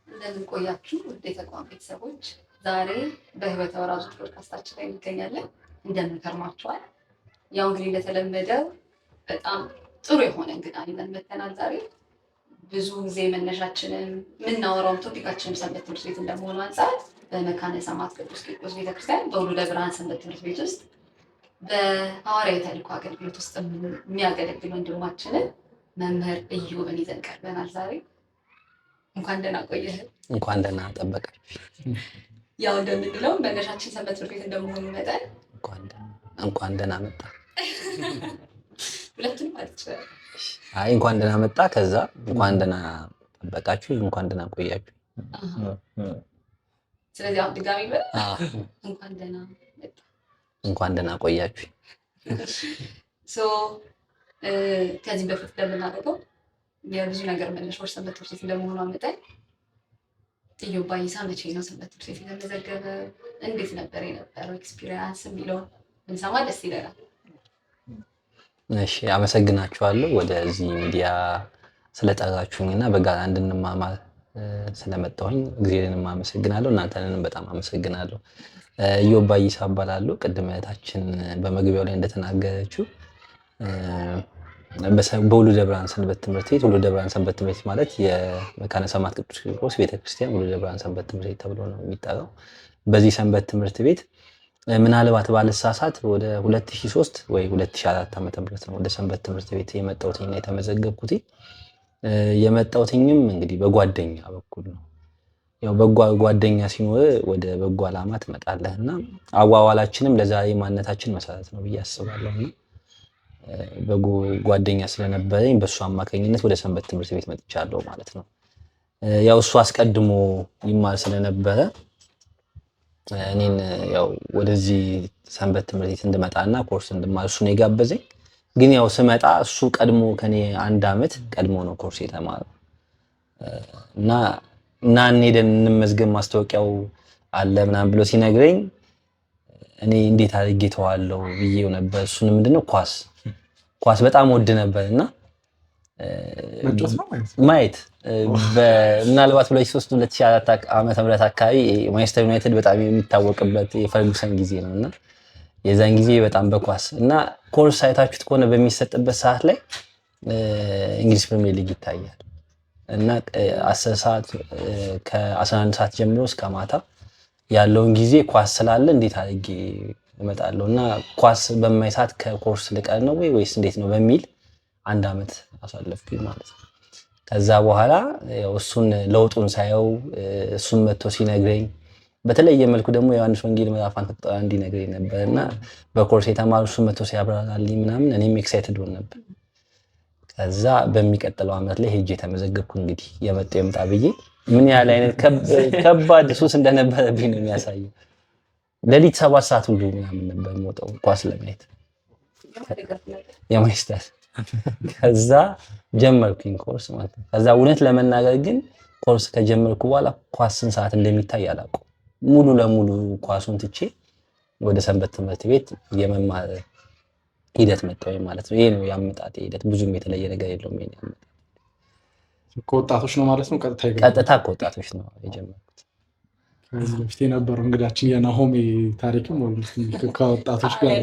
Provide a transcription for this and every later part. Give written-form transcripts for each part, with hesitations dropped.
እንደምን ቆያችሁ ውድ የተቋም ቤተሰቦች፣ ዛሬ በህይወት ወራዙ ፖድካስታችን ላይ እንገኛለን። እንደምን ከርማችኋል? ያው እንግዲህ እንደተለመደው በጣም ጥሩ የሆነ እንግዳ ይዘን መጥተናል። ዛሬ ብዙ ጊዜ መነሻችንን የምናወራውም topic ኣችንም ሰንበት ትምህርት ቤት እንደመሆኑ አንጻር በመካነ ሰማዕት ቅዱስ ቂርቆስ ቤተክርስቲያን በውሉደ ብርሃን ሰንበት ትምህርት ቤት ውስጥ በሐዋርያዊ ተልእኮ አገልግሎት ውስጥ የሚያገለግል ወንድማችንን መምህር ኢዮብን ይዘን ቀርበናል። ዛሬ እንኳን ደህና ቆየህ። እንኳን ደህና ጠበቃችሁ። ያው እንደምንለው መነሻችን ሰንበት ትምህርት ቤት እንደመሆኑ መጠን እንኳን ደህና መጣ። ሁለቱንም ማለት ይችላል። አይ እንኳን ደህና መጣ፣ ከዛ እንኳን ደህና ጠበቃችሁ፣ እንኳን ደህና ቆያችሁ። ስለዚህ አሁን ድጋሚ በል እንኳን ደህና መጣ፣ እንኳን ደህና ቆያችሁ። So ከዚህ በፊት እንደምናደርገው የብዙ ነገር መነሻዎች ሰንበት ትምህርት ቤት እንደመሆኗ መጠን ኢዮብ ባይሳ መቼ ነው ሰንበት ትምህርት ቤት የተመዘገበ? እንዴት ነበር የነበረው experience የሚለውን ብንሰማ ደስ ይለናል። እሺ፣ አመሰግናችኋለሁ ወደዚህ ሚዲያ ስለጠራችሁኝ እና በጋራ እንድንማማር ስለመጣሁኝ እግዚአብሔርንም አመሰግናለሁ። እናንተንም በጣም አመሰግናለሁ። ኢዮብ ባይሳ እባላለሁ። ቅድም እህታችን በመግቢያው ላይ እንደተናገረችው በውሉደ ብርሃን ሰንበት ትምህርት ቤት፣ ውሉደ ብርሃን ሰንበት ትምህርት ቤት ማለት የመካነ ሰማዕት ቅዱስ ቂርቆስ ቤተክርስቲያን ውሉደ ብርሃን ሰንበት ትምህርት ቤት ተብሎ ነው የሚጠራው። በዚህ ሰንበት ትምህርት ቤት ምናልባት ባልሳሳት ወደ 2003 ወይ 2004 ዓመተ ምህረት ነው ወደ ሰንበት ትምህርት ቤት የመጣሁትኝና የተመዘገብኩት። የመጣሁትኝም እንግዲህ በጓደኛ በኩል ነው። ያው በጎ ጓደኛ ሲኖር ወደ በጎ ዓላማ ትመጣለህ እና አዋዋላችንም ለዛሬ ማንነታችን መሰረት ነው ብዬ አስባለሁ። እና በጎ ጓደኛ ስለነበረኝ በእሱ አማካኝነት ወደ ሰንበት ትምህርት ቤት መጥቻለሁ ማለት ነው። ያው እሱ አስቀድሞ ይማር ስለነበረ እኔን ያው ወደዚህ ሰንበት ትምህርት ቤት እንድመጣና ኮርስ እንድማር እሱ ነው የጋበዘኝ። ግን ያው ስመጣ እሱ ቀድሞ ከኔ አንድ ዓመት ቀድሞ ነው ኮርስ የተማረው እና እና እንሄደን እንመዝገብ ማስታወቂያው አለ ምናምን ብሎ ሲነግረኝ እኔ እንዴት አድርጌ ተዋለው ብዬው ነበር። እሱን ምንድነው ኳስ በጣም ወድ ነበር እና ማየት ምናልባት 2003 2004 ዓመተ ምህረት አካባቢ ማንቸስተር ዩናይትድ በጣም የሚታወቅበት የፈርጉሰን ጊዜ ነው እና የዛን ጊዜ በጣም በኳስ እና ኮርስ አይታችሁት ከሆነ በሚሰጥበት ሰዓት ላይ እንግሊዝ ፕሪሚየር ሊግ ይታያል እና 10 ሰዓት ከ11 ሰዓት ጀምሮ እስከ ማታ ያለውን ጊዜ ኳስ ስላለ እንዴት አድርጌ እመጣለሁ እና ኳስ በማይ ሰዓት ከኮርስ ልቀር ነው ወይ ወይስ እንዴት ነው በሚል አንድ ዓመት አሳለፍኩኝ ማለት ነው። ከዛ በኋላ ያው እሱን ለውጡን ሳየው እሱን መጥቶ ሲነግረኝ በተለየ መልኩ ደግሞ ዮሐንስ ወንጌል ምዕራፍ 1 ቁጥር 1 ይነግረኝ ነበር እና በኮርስ የተማሩ እሱን መጥቶ ሲያብራራልኝ ምናምን እኔም excited ሆን ነበር። ከዛ በሚቀጥለው ዓመት ላይ ሄጄ የተመዘገብኩ እንግዲህ የመጣው ይምጣ ብዬ ምን ያህል አይነት ከባድ ሱስ እንደነበረብኝ ነው የሚያሳየው። ሌሊት 7 ሰዓት ሁሉ ምናምን ነበር የምወጣው ኳስ ለማየት የማንቸስተር። ከዛ ጀመርኩኝ ኮርስ ማለት ነው። ከዛ እውነት ለመናገር ግን ኮርስ ከጀመርኩ በኋላ ኳስ ስንት ሰዓት እንደሚታይ አላውቅም። ሙሉ ለሙሉ ኳሱን ትቼ ወደ ሰንበት ትምህርት ቤት የመማር ሂደት መጣሁኝ ማለት ነው። ይሄ ነው ያመጣጤ ሂደት። ብዙም የተለየ ነገር የለውም። ይሄ ነው ያመጣጤ። ከወጣቶች ነው ማለት ነው? ቀጥታ የገባው? ቀጥታ ከወጣቶች ነው የጀመርኩት። ከዚህ በፊት የነበረው እንግዳችን የናሆሜ ታሪክም ከወጣቶች ጋር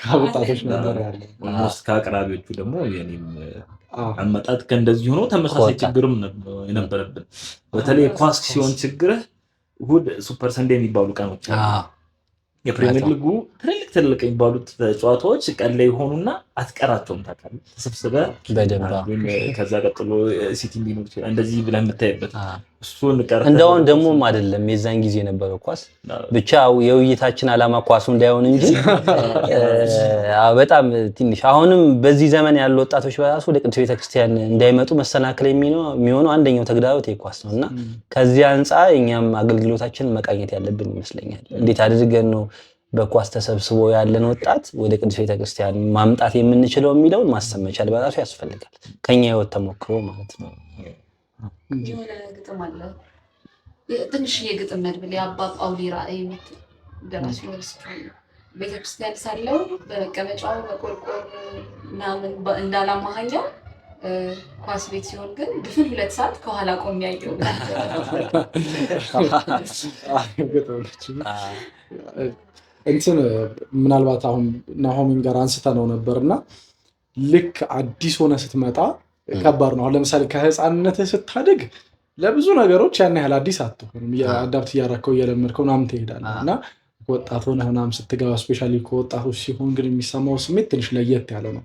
ከወጣቶች ነበር ያለው። Almost ከአቅራቢዎቹ ደግሞ የኔም አመጣጥ ከእንደዚህ ሆኖ ተመሳሳይ ችግርም የነበረብን። በተለይ ኳስ ሲሆን ችግርህ እሑድ super Sunday የሚባሉ ቀኖች አሉ። የፕሪሚየር ሊጉ ትልልቅ ትልልቅ የሚባሉት ጨዋታዎች ቀን ላይ የሆኑና አትቀራቸውም። ታውቃለህ፣ ተሰብስበህ በደንብ ከዛ ቀጥሎ ሲቲ ሊኖር ይችላል እንደዚህ ብለህ የምታይበት እሱን ቀርተህ እንደውም ደግሞም አይደለም የዛን ጊዜ የነበረው ኳስ ብቻ የውይይታችን ዓላማ ኳሱ እንዳይሆን እንጂ በጣም ትንሽ አሁንም በዚህ ዘመን ያሉ ወጣቶች በራሱ ወደ ቅዱስ ቤተክርስቲያን እንዳይመጡ መሰናክል የሚሆነው አንደኛው ተግዳሮት የኳስ ነው እና ከዚህ አንፃር እኛም አገልግሎታችንን መቃኘት ያለብን ይመስለኛል። እንዴት አድርገን ነው በኳስ ተሰብስቦ ያለን ወጣት ወደ ቅዱስ ቤተክርስቲያን ማምጣት የምንችለው የሚለውን ማሰብ መቻል በራሱ ያስፈልጋል። ከኛ ህይወት ተሞክሮ ማለት ነው። የሆነ ግጥም አለ፣ ትንሽዬ ግጥም መድብል የአባ ጳውሊ ራእይ የምትል ደራሲ ረስቼዋለሁ። ቤተክርስቲያን ሳለው በመቀመጫው መቆርቆር ምናምን እንዳላማሃኛው ኳስ ቤት ሲሆን ግን ድፍን 2 ሰዓት ከኋላ ቆሜ ያየው። እንትን ምናልባት አሁን ናሆሚን ጋር አንስተ ነው ነበር እና ልክ አዲስ ሆነ ስትመጣ ከባድ ነው። አሁን ለምሳሌ ከህፃንነትህ ስታድግ ለብዙ ነገሮች ያን ያህል አዲስ አትሆንም። Adapt እያረከው እየለመድከው ምናምን ትሄዳለህ እና ወጣት ሆነህ ምናምን ስትገባ especially ከወጣቶች ሲሆን ግን የሚሰማው ስሜት ትንሽ ለየት ያለ ነው።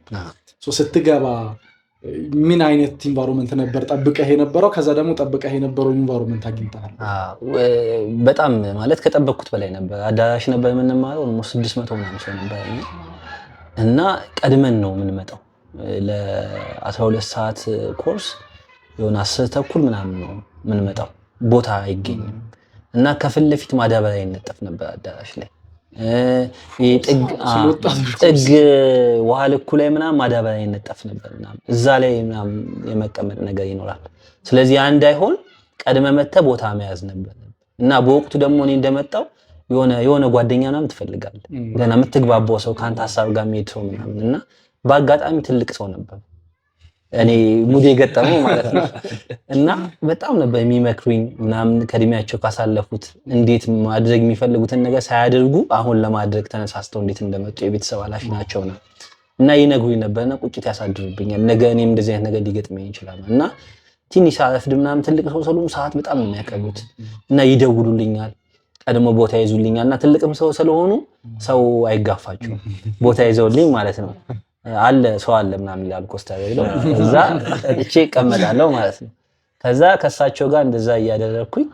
ስትገባ ምን አይነት environment ነበር ጠብቀህ የነበረው? ከዛ ደግሞ ጠብቀህ የነበረው environment አግኝተሃል? በጣም ማለት ከጠበቅኩት በላይ ነበር። አዳራሽ ነበር የምንማረው፣ almost 600 ምናምን ሰው ነበር እና ቀድመን ነው የምንመጣው ለ12 ሰዓት ኮርስ የሆነ 10:30 ምናምን ነው የምንመጣው። ቦታ አይገኝም እና ከፊት ለፊት ማዳበሪያ ይነጠፍ ነበር አዳራሽ ላይ ጥግ ውሃ ልኩ ላይ ምናምን ማዳበሪያ ይነጠፍ ነበር ምናምን እዛ ላይ ምናምን የመቀመጥ ነገር ይኖራል። ስለዚህ ያ እንዳይሆን ቀድመ መተህ ቦታ መያዝ ነበር እና በወቅቱ ደግሞ እኔ እንደመጣው የሆነ ጓደኛ ምናምን ትፈልጋለህ፣ ገና የምትግባባው ሰው ከአንተ ሀሳብ ጋር የሚሄድ ሰው ምናምን እና በአጋጣሚ ትልቅ ሰው ነበር እኔ ሙድ የገጠመው ማለት ነው። እና በጣም ነበር የሚመክሩኝ ምናምን ከእድሜያቸው ካሳለፉት እንዴት ማድረግ የሚፈልጉትን ነገር ሳያደርጉ አሁን ለማድረግ ተነሳስተው እንዴት እንደመጡ የቤተሰብ ኃላፊ ናቸው ነው እና ይነግሩኝ ነበርና ቁጭት ያሳድሩብኛል። ነገ እኔም እንደዚህ አይነት ነገር ሊገጥመኝ ይችላል እና ትንሽ ሳረፍድ ምናምን ትልቅ ሰው ስለሆኑ ሰዓት በጣም ነው የሚያከብሩት እና ይደውሉልኛል፣ ቀድሞ ቦታ ይዙልኛል እና ትልቅም ሰው ስለሆኑ ሰው አይጋፋቸውም፣ ቦታ ይዘውልኝ ማለት ነው። አለ ሰው አለ ምናምን ይላሉ ኮስታ ብለው እዛ ጠጥቼ እቀመጣለሁ ማለት ነው። ከዛ ከእሳቸው ጋር እንደዛ እያደረግኩኝ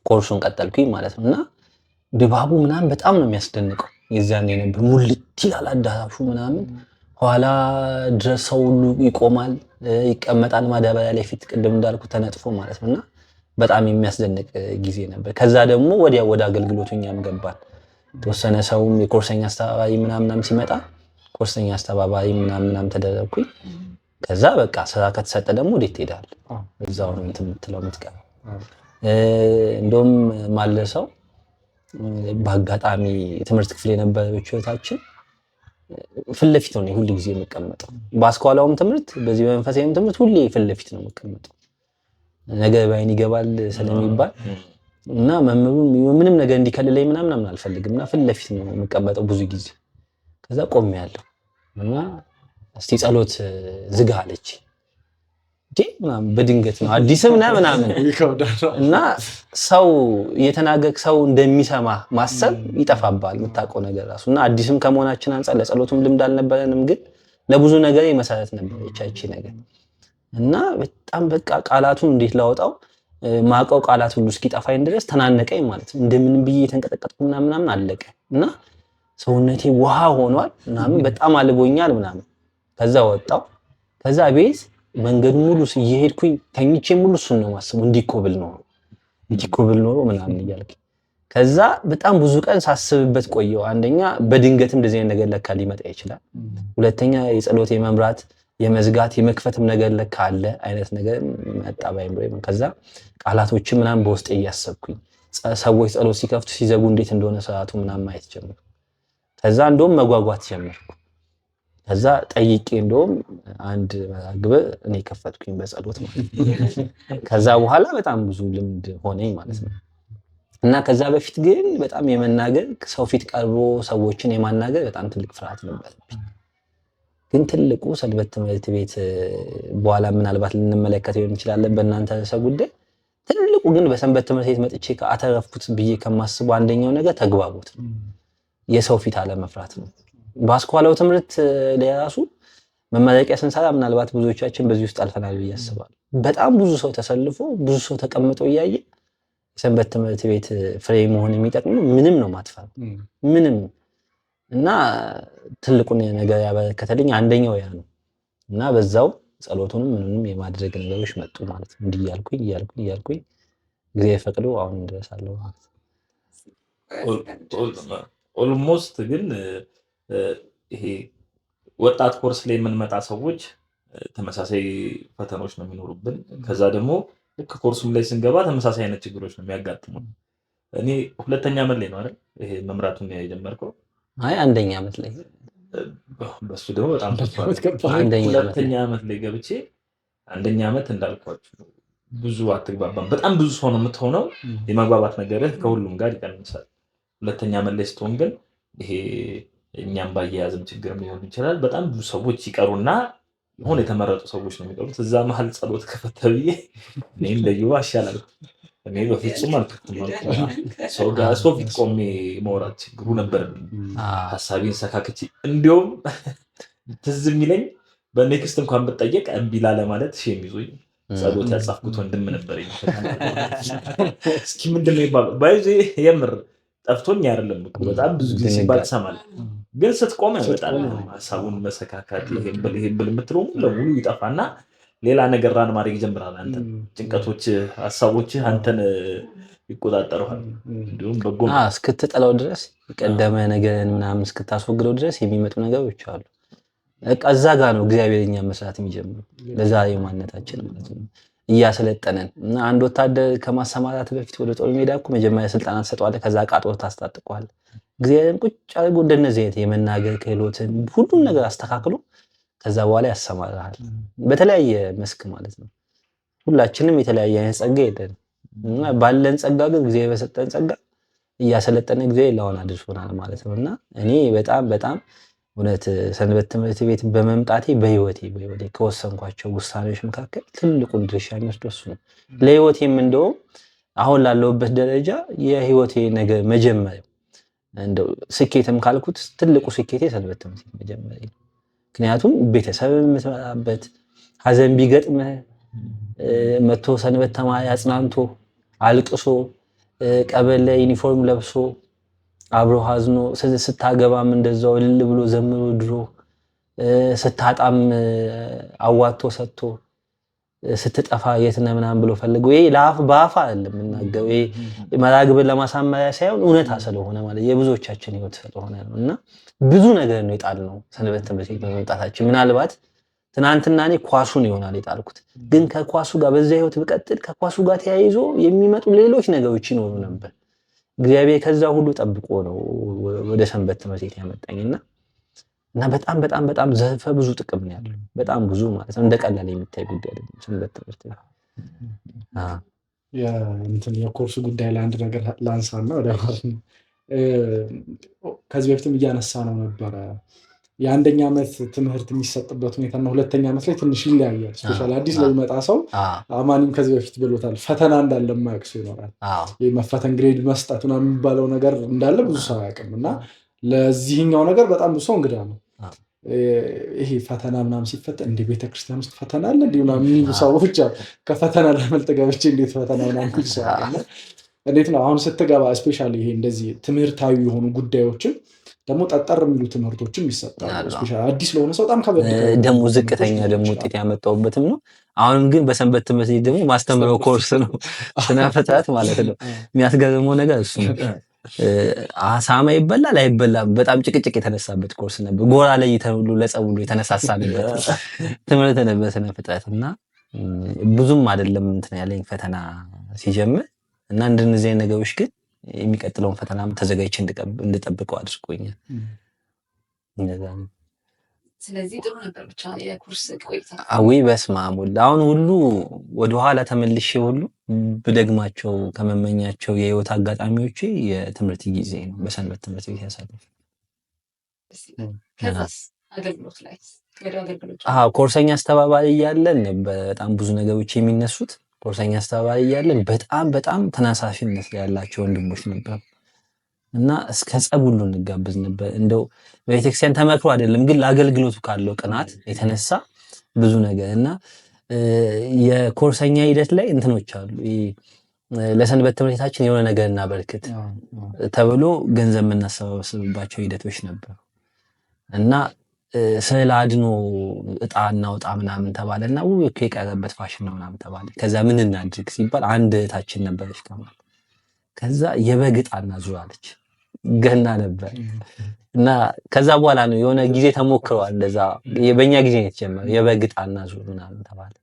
ኮርሱን ቀጠልኩኝ ማለት ነው እና ድባቡ ምናምን በጣም ነው የሚያስደንቀው። የዛኔ ነበር ሙልት ይላል አዳራሹ ምናምን፣ ኋላ ድረስ ሰው ሁሉ ይቆማል ይቀመጣል፣ ማዳበሪያ ላይ ፊት ቅድም እንዳልኩ ተነጥፎ ማለት ነው እና በጣም የሚያስደንቅ ጊዜ ነበር። ከዛ ደግሞ ወዲያ ወደ አገልግሎቱ እኛም ገባን። የተወሰነ ሰውም የኮርሰኛ አስተባባሪ ምናምናም ሲመጣ ኮርሰኛ አስተባባሪ ምናምናም ተደረግኩኝ። ከዛ በቃ ስራ ከተሰጠ ደግሞ ወዴት ትሄዳለህ? እዛው ነው እንትን የምትለው የምትቀረው። እንደውም ማለሰው በአጋጣሚ ትምህርት ክፍል የነበረች ህይወታችን ፊት ለፊት ነው ሁል ጊዜ የምቀመጠው። በአስኳላውም ትምህርት በዚህ በመንፈሳዊም ትምህርት ሁሌ ፊት ለፊት ነው የምቀመጠው። ነገር በአይን ይገባል ስለሚባል እና መምህሩ ምንም ነገር እንዲከልለኝ ምናምን አልፈልግም እና ፊት ለፊት ነው የምቀመጠው ብዙ ጊዜ። ከዛ ቆሜያለሁ እና እስቲ ጸሎት ዝጋ አለች። እንዴ ምናምን በድንገት ነው አዲስም ነህ ምናምን እና ሰው እየተናገርክ ሰው እንደሚሰማ ማሰብ ይጠፋባል፣ የምታውቀው ነገር ራሱ እና አዲስም ከመሆናችን አንጻር ለጸሎቱም ልምድ አልነበረንም፣ ግን ለብዙ ነገር መሰረት ነበር ይቻቺ ነገር እና በጣም በቃ ቃላቱን እንዴት ላወጣው ማቀው ቃላት ሁሉ እስኪጠፋኝ ድረስ ተናነቀኝ ማለት ነው። እንደምንም ብዬ የተንቀጠቀጥኩ ምናምን አለቀ እና ሰውነቴ ውሃ ሆኗል ምናምን በጣም አልቦኛል ምናምን። ከዛ ወጣው። ከዛ ቤት መንገዱ ሙሉ እየሄድኩኝ ተኝቼ ሙሉ እሱን ነው የማስበው፣ እንዲህ እኮ ብል ኖሮ እንዲህ እኮ ብል ኖሮ ምናምን እያልኩኝ ከዛ በጣም ብዙ ቀን ሳስብበት ቆየው። አንደኛ በድንገትም እንደዚህ አይነት ነገር ለካ ሊመጣ ይችላል። ሁለተኛ የጸሎት የመምራት የመዝጋት የመክፈትም ነገር ለካ አለ አይነት ነገር መጣ ባይምሮዬ። ከዛ ቃላቶችን ምናምን በውስጤ እያሰብኩኝ ሰዎች ጸሎት ሲከፍቱ ሲዘጉ እንዴት እንደሆነ ስርዓቱ ምናምን ማየት ጀመርኩ። ከዛ እንደውም መጓጓት ጀመርኩ። ከዛ ጠይቄ እንደውም አንድ መርሃ ግብር እኔ ከፈትኩኝ በጸሎት ማለት ነው። ከዛ በኋላ በጣም ብዙ ልምድ ሆነኝ ማለት ነው። እና ከዛ በፊት ግን በጣም የመናገር ሰው ፊት ቀርቦ ሰዎችን የማናገር በጣም ትልቅ ፍርሃት ነበረብኝ። ግን ትልቁ ሰንበት ትምህርት ቤት በኋላ ምናልባት ልንመለከተው እንችላለን በእናንተ ርዕሰ ጉዳይ። ትልቁ ግን በሰንበት ትምህርት ቤት መጥቼ አተረፍኩት ብዬ ከማስበው አንደኛው ነገር ተግባቦት ነው። የሰው ፊት አለመፍራት ነው። በአስኳላው ትምህርት ላይ ራሱ መመረቂያ ስንሰራ ምናልባት ብዙዎቻችን በዚህ ውስጥ አልፈናል ብዬ አስባለሁ። በጣም ብዙ ሰው ተሰልፎ ብዙ ሰው ተቀምጦ እያየ የሰንበት ትምህርት ቤት ፍሬ መሆን የሚጠቅመው ምንም ነው ማትፈራው ምንም እና ትልቁን ነገር ያበረከተልኝ አንደኛው ያ ነው። እና በዛው ጸሎቱንም ምንንም የማድረግ ነገሮች መጡ ማለት ነው። እንዲህ እያልኩኝ እያልኩኝ እያልኩኝ ጊዜ ፈቅዶ አሁን ድረሳለሁ ማለት ነው። Almost ግን ይሄ ወጣት ኮርስ ላይ የምንመጣ ሰዎች ተመሳሳይ ፈተናዎች ነው የሚኖሩብን። ከዛ ደግሞ ልክ ኮርሱም ላይ ስንገባ ተመሳሳይ አይነት ችግሮች ነው የሚያጋጥሙን። እኔ ሁለተኛ ዓመት ላይ ነው አይደል ይሄ መምራቱን የጀመርከው? አይ አንደኛ ዓመት ላይ በሱ ደግሞ በጣም ሁለተኛ ዓመት ላይ ገብቼ አንደኛ ዓመት እንዳልኳችሁ ብዙ አትግባባም። በጣም ብዙ ሰው ነው የምትሆነው። የመግባባት ነገርህ ከሁሉም ጋር ይቀንሳል። ሁለተኛ ዓመት ላይ ስትሆን ግን ይሄ እኛም ባያያዝም ችግር ሊሆን ይችላል። በጣም ብዙ ሰዎች ይቀሩና የሆነ የተመረጡ ሰዎች ነው የሚቀሩት። እዛ መሀል ጸሎት ከፈተ ብዬ እኔም ለዩ አሻላል እኔ በፍጹም አልከፍትም። ሰው ጋር ሰው ፊት ቆሜ መውራት ችግሩ ነበር። ሀሳቤን ሰካክቼ እንዲሁም ትዝ የሚለኝ በ next እንኳን ብጠየቅ እምቢ ላለማለት shame ይዞኝ ጸሎት ያጻፍኩት ወንድም ነበረኝ። እስኪ ምንድን ነው ይባሉ ባይዜ የምር ጠፍቶኝ አይደለም እኮ በጣም ብዙ ጊዜ ሲባል ትሰማለህ። ግን ስትቆም በጣም ሀሳቡን መሰካካት ይሄን ብል ይሄን ብል የምትለው ሙሉ ለሙሉ ይጠፋና ሌላ ነገር run ማድረግ ይጀምራል። አንተን ጭንቀቶች፣ ሀሳቦች አንተን ይቆጣጠሩሃል። እንዲሁም በጎ እስክትጠላው ድረስ የቀደመ ነገርን ምናምን እስክታስወግደው ድረስ የሚመጡ ነገሮች አሉ። በቃ እዛ ጋር ነው እግዚአብሔር እኛ መስራት የሚጀምረው ለዛሬ ማንነታችን ማለት ነው። እያሰለጠነን እና አንድ ወታደር ከማሰማራት በፊት ወደ ጦር ሜዳ እኮ መጀመሪያ ስልጠና ትሰጠዋለህ፣ ከዛ ዕቃ ጦር ታስታጥቀዋለህ። እግዚአብሔርን ቁጭ አድርጎ እንደነዚህ አይነት የመናገር ክህሎትን ሁሉን ነገር አስተካክሎ ከዛ በኋላ ያሰማራሃል በተለያየ መስክ ማለት ነው። ሁላችንም የተለያየ አይነት ጸጋ የለንም እና ባለን ጸጋ ግን እግዚአብሔር በሰጠን ጸጋ እያሰለጠነ እግዚአብሔር ለአሁን አድርሶናል ማለት ነው። እና እኔ በጣም በጣም እውነት ሰንበት ትምህርት ቤት በመምጣቴ በህይወቴ ከወሰንኳቸው ውሳኔዎች መካከል ትልቁን ድርሻ የሚወስደው እሱ ነው። ለህይወቴም እንደውም አሁን ላለሁበት ደረጃ የህይወቴ ነገር መጀመሪያው እንደው ስኬትም ካልኩት ትልቁ ስኬቴ ሰንበት ትምህርት ቤት መጀመሪያ ነው። ምክንያቱም ቤተሰብ የምትመራበት ሀዘን ቢገጥምህ መጥቶ ሰንበት ተማሪ አጽናንቶ አልቅሶ ቀበሌ ዩኒፎርም ለብሶ አብሮ ሀዝኖ ስታገባም እንደዛው እልል ብሎ ዘምሮ ድሮ ስታጣም አዋቶ ሰጥቶ ስትጠፋ የት ነህ ምናምን ብሎ ፈልገው ይሄ ለአፍ በአፍ አይደለም የምናገረው። ይሄ መራግብን ለማሳመሪያ ሳይሆን እውነታ ስለሆነ ማለት የብዙዎቻችን ህይወት ስለሆነ ነው። እና ብዙ ነገር ነው የጣልነው ሰንበት ትምህርት ቤት በመምጣታችን። ምናልባት ትናንትና እኔ ኳሱን ይሆናል የጣልኩት፣ ግን ከኳሱ ጋር በዚያ ህይወት ብቀጥል ከኳሱ ጋር ተያይዞ የሚመጡ ሌሎች ነገሮች ይኖሩ ነበር። እግዚአብሔር ከዛ ሁሉ ጠብቆ ነው ወደ ሰንበት ትምህርት ቤት ያመጣኝና እና በጣም በጣም በጣም ዘርፈ ብዙ ጥቅም ነው ያለው። በጣም ብዙ ማለት ነው። እንደ ቀላል የሚታይ ጉዳይ አይደለም ሰንበት ትምህርት ቤት። የእንትን የኮርሱ ጉዳይ ላይ አንድ ነገር ላንሳና ወደ ማለት ነው። ከዚህ በፊትም እያነሳ ነው ነበረ የአንደኛ ዓመት ትምህርት የሚሰጥበት ሁኔታ እና ሁለተኛ ዓመት ላይ ትንሽ ይለያያል። Specially አዲስ ለሚመጣ ሰው አማኒም ከዚህ በፊት ብሎታል፣ ፈተና እንዳለ የማያውቅ ሰው ይኖራል። መፈተን grade መስጠት ምናምን የሚባለው ነገር እንዳለ ብዙ ሰው አያውቅም እና ለዚህኛው ነገር በጣም ብዙ ሰው እንግዳ ነው። ይሄ ፈተና ምናምን ሲፈተን እንደ ቤተክርስቲያን ውስጥ ፈተና አለ እንዲህ ምናምን የሚሉ ሰዎች አሉ። ከፈተና ለመልጥ ገብቼ እንዴት ፈተና ምናምን የሚሉ ሰው አለ። እንዴት ነው አሁን ስትገባ specially ይሄ እንደዚህ ትምህርታዊ የሆኑ ጉዳዮችን ደግሞ ጠጠር የሚሉ ትምህርቶችም ይሰጣሉ። Specially አዲስ ለሆነ ሰው በጣም ከበድ ደግሞ ዝቅተኛ ደግሞ ውጤት ያመጣሁበትም ነው። አሁንም ግን በሰንበት ትምህርት ቤት ደግሞ ማስተምረው ኮርስ ነው ስነ ፍጥረት ማለት ነው። የሚያስገርመው ነገር እሱ ነው። አሳማ ይበላል አይበላም በጣም ጭቅጭቅ የተነሳበት ኮርስ ነበር። ጎራ ላይ ተብሎ ለጸብ ሁሉ የተነሳሳንበት ትምህርት ነበር ስነ ፍጥረት እና ብዙም አይደለም እንትን ያለኝ ፈተና ሲጀምር እና እንደነዚህ አይነት ነገሮች ግን የሚቀጥለውን ፈተናም ተዘጋጅቼ እንድጠብቀው አድርጎኛል። እንደዛ ነው። ስለዚህ ጥሩ ነበር ብቻ የኮርስ ቆይታ። አዊ በስመ አብ ወልድ። አሁን ሁሉ ወደኋላ ተመልሼ ሁሉ ብደግማቸው ከመመኛቸው የህይወት አጋጣሚዎቼ የትምህርት ጊዜ ነው በሰንበት ትምህርት ቤት ያሳለፍኩት። ከዛስ አገልግሎት ላይ ወደ አገልግሎት? አዎ ኮርሰኛ አስተባባሪ እያለን ነበር በጣም ብዙ ነገሮች የሚነሱት። ኮርሰኛ አስተባባሪ እያለን በጣም በጣም ተነሳሽነት ያላቸው ወንድሞች ነበሩ እና እስከ ጸብ ሁሉ እንጋበዝ ነበር። እንደው በቤተክርስቲያን ተመክሮ አይደለም ግን ለአገልግሎቱ ካለው ቅናት የተነሳ ብዙ ነገር እና የኮርሰኛ ሂደት ላይ እንትኖች አሉ። ለሰንበት ትምህርት ቤታችን የሆነ ነገር እናበርክት ተብሎ ገንዘብ የምናሰባስብባቸው ሂደቶች ነበሩ እና ስዕል አድኖ እጣ እናውጣ ምናምን ተባለና ውይ እኮ የቀረበት ፋሽን ነው ምናምን ተባለ። ከዛ ምን እናድርግ ሲባል አንድ እህታችን ነበረች ከማል ከዛ የበግ እጣ እናዙር አለች። ገና ነበር እና ከዛ በኋላ ነው የሆነ ጊዜ ተሞክሯል። እንደዛ በእኛ ጊዜ ነው የተጀመረው። የበግ እጣ እናዙር ምናምን ተባለ።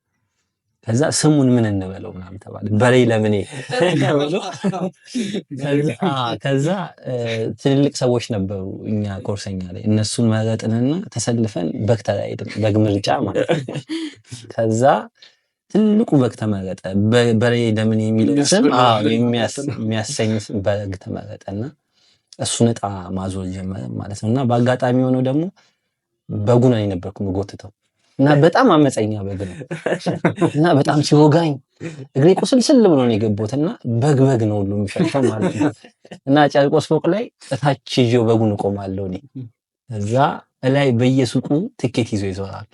ከዛ ስሙን ምን እንበለው ምናምን ተባለ። በሬ ለምኔ ተብሎ ከዛ ትልልቅ ሰዎች ነበሩ እኛ ኮርሰኛ ላይ፣ እነሱን መረጥንና ተሰልፈን በግ ተራሄድን፣ በግ ምርጫ ማለት ነው። ከዛ ትልቁ በግ ተመረጠ። በሬ ለምን የሚለው ስም የሚያሰኝ በግ ተመረጠና እሱን ዕጣ ማዞር ጀመረ ማለት ነው። እና በአጋጣሚ ሆነው ደግሞ በጉን እኔ ነበርኩ የምጎትተው እና በጣም አመፀኛ በግ ነው እና በጣም ሲወጋኝ እግሬ ቁስልስል ብሎ ነው የገባሁት እና በግ በግ ነው ሁሉ የሚሸተው ማለት ነው። እና ጨርቆስ ፎቅ ላይ እታች ይዤው በጉን እቆማለሁ እኔ። እዛ እላይ በየሱቁ ትኬት ይዞ ይዞራሉ።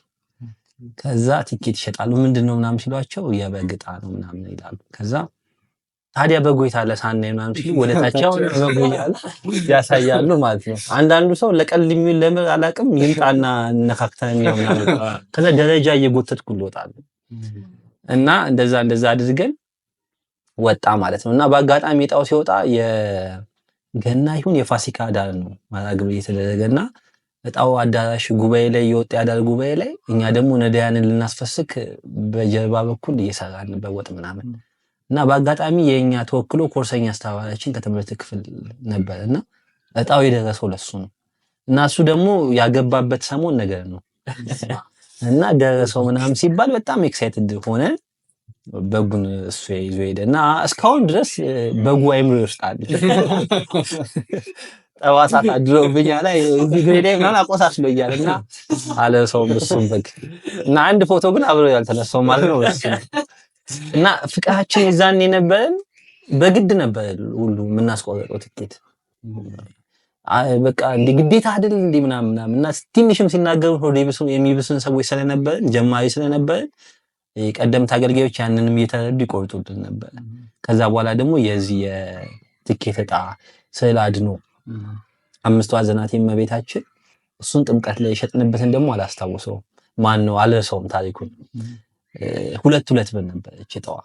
ከዛ ትኬት ይሸጣሉ። ምንድን ነው ምናምን ሲሏቸው የበግ ዕጣ ነው ምናምን ይላሉ። ከዛ ታዲያ በጎ የታለ ሳናይ ምናምን ሲሉ ወደ ታች አሁን በጎ እያሉ ያሳያሉ ማለት ነው። አንዳንዱ ሰው ለቀልድ የሚውል ለምን አላውቅም ይምጣና እነካክተን እንየው ምናምን። ከዛ ደረጃ እየጎተትኩ እወጣለሁ እና እንደዛ እንደዛ አድርገን ወጣ ማለት ነው። እና በአጋጣሚ እጣው ሲወጣ የገና ይሁን የፋሲካ አዳር ነው መርሃ ግብር እየተደረገና እጣው አዳራሽ ጉባኤ ላይ የወጣ የአዳር ጉባኤ ላይ እኛ ደግሞ ነዳያንን ልናስፈስክ በጀርባ በኩል እየሰራን ነበር ወጥ ምናምን። እና በአጋጣሚ የኛ ተወክሎ ኮርሰኛ አስተባባሪያችን ከትምህርት ክፍል ነበር እና እጣው የደረሰው ለሱ ነው። እና እሱ ደግሞ ያገባበት ሰሞን ነገር ነው እና ደረሰው ምናምን ሲባል በጣም excited ሆነ። በጉን እሱ ይዞ ሄደ እና እስካሁን ድረስ በጉ አይምሮ ውስጥ አለ። ጠባሳ አድሮብኛል ላይ እዚህ እግሬ ላይ ምናምን አቆሳስሎኛል እና አለሰውም እሱም በግ እና አንድ ፎቶ ግን አብሮ ያልተነሳው ማለት ነው እሱ። እና ፍቅራችን የዛን የነበረን በግድ ነበር ሁሉ የምናስቆርጠው ትኬት በቃ እንደ ግዴታ አይደል እንዴ ምናምን ምናምን እና ትንሽም ሲናገሩ ሆዴ የሚብሱን ሰዎች ስለነበርን ጀማሪ ስለነበርን የቀደምት አገልጋዮች ያንንም እየተረዱ ይቆርጡልን ነበር። ከዛ በኋላ ደግሞ የዚህ የትኬት ዕጣ ስዕል አድኖ አምስቱ ሐዘናት የእመቤታችን እሱን ጥምቀት ላይ የሸጥንበትን ደግሞ አላስታውሰውም። ማን ነው አልረሳውም ታሪኩን። 2 2 ብር ነበረች ዕጣዋ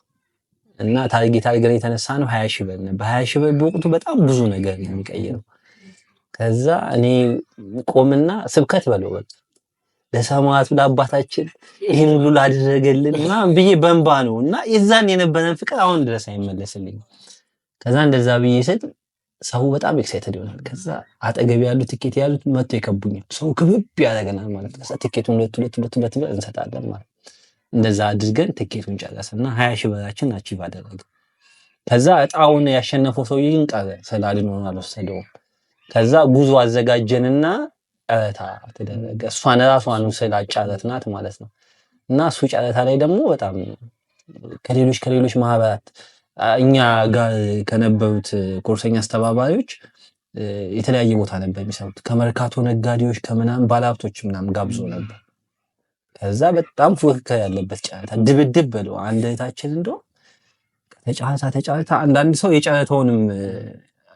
እና target አድርገን የተነሳ ነው 20 ሺህ ብር ነበር። 20 ሺህ ብር በወቅቱ በጣም ብዙ ነገር ነው የሚቀይረው። ከዛ እኔ ቆምና ስብከት በለው በቃ ለሰማዕቱ ለአባታችን ይሄን ሁሉ ላደረገልን ምናምን ብዬ በእንባ ነው እና የዛን የነበረን ፍቅር አሁን ድረስ አይመለስልኝም። ከዛ እንደዛ ብዬ ስል ሰው በጣም excited ይሆናል። ከዛ አጠገብ ያሉ ትኬት የያዙት መጥተው ይከቡኛል። ሰው ክብብ ያደርገናል ማለት ነው። ከዛ ትኬቱን 2 2 2 2 ብር እንሰጣለን ማለት ነው። እንደዛ አድርገን ትኬቱን ጨረስንና 20 ሺህ ብራችን achieve አደረግን። ከዛ እጣውን ያሸነፈው ሰውዬ ግን ቀረ፣ ስላድኖን አልወሰደውም። ከዛ ጉዞ አዘጋጀንና ጨረታ ተደረገ። እሷን ራሷን ስላጫረትናት ማለት ነው። እና እሱ ጨረታ ላይ ደግሞ በጣም ከሌሎች ማህበራት እኛ ጋር ከነበሩት ኮርሰኛ አስተባባሪዎች የተለያየ ቦታ ነበር የሚሰሩት። ከመርካቶ ነጋዴዎች ከምናምን ባለሀብቶች ምናምን ጋብዞ ነበር። ከዛ በጣም ፉክክር ያለበት ጨረታ ድብድብ በለው። አንድ እህታችን እንደው ተጫረታ አንዳንድ ሰው የጨረታውንም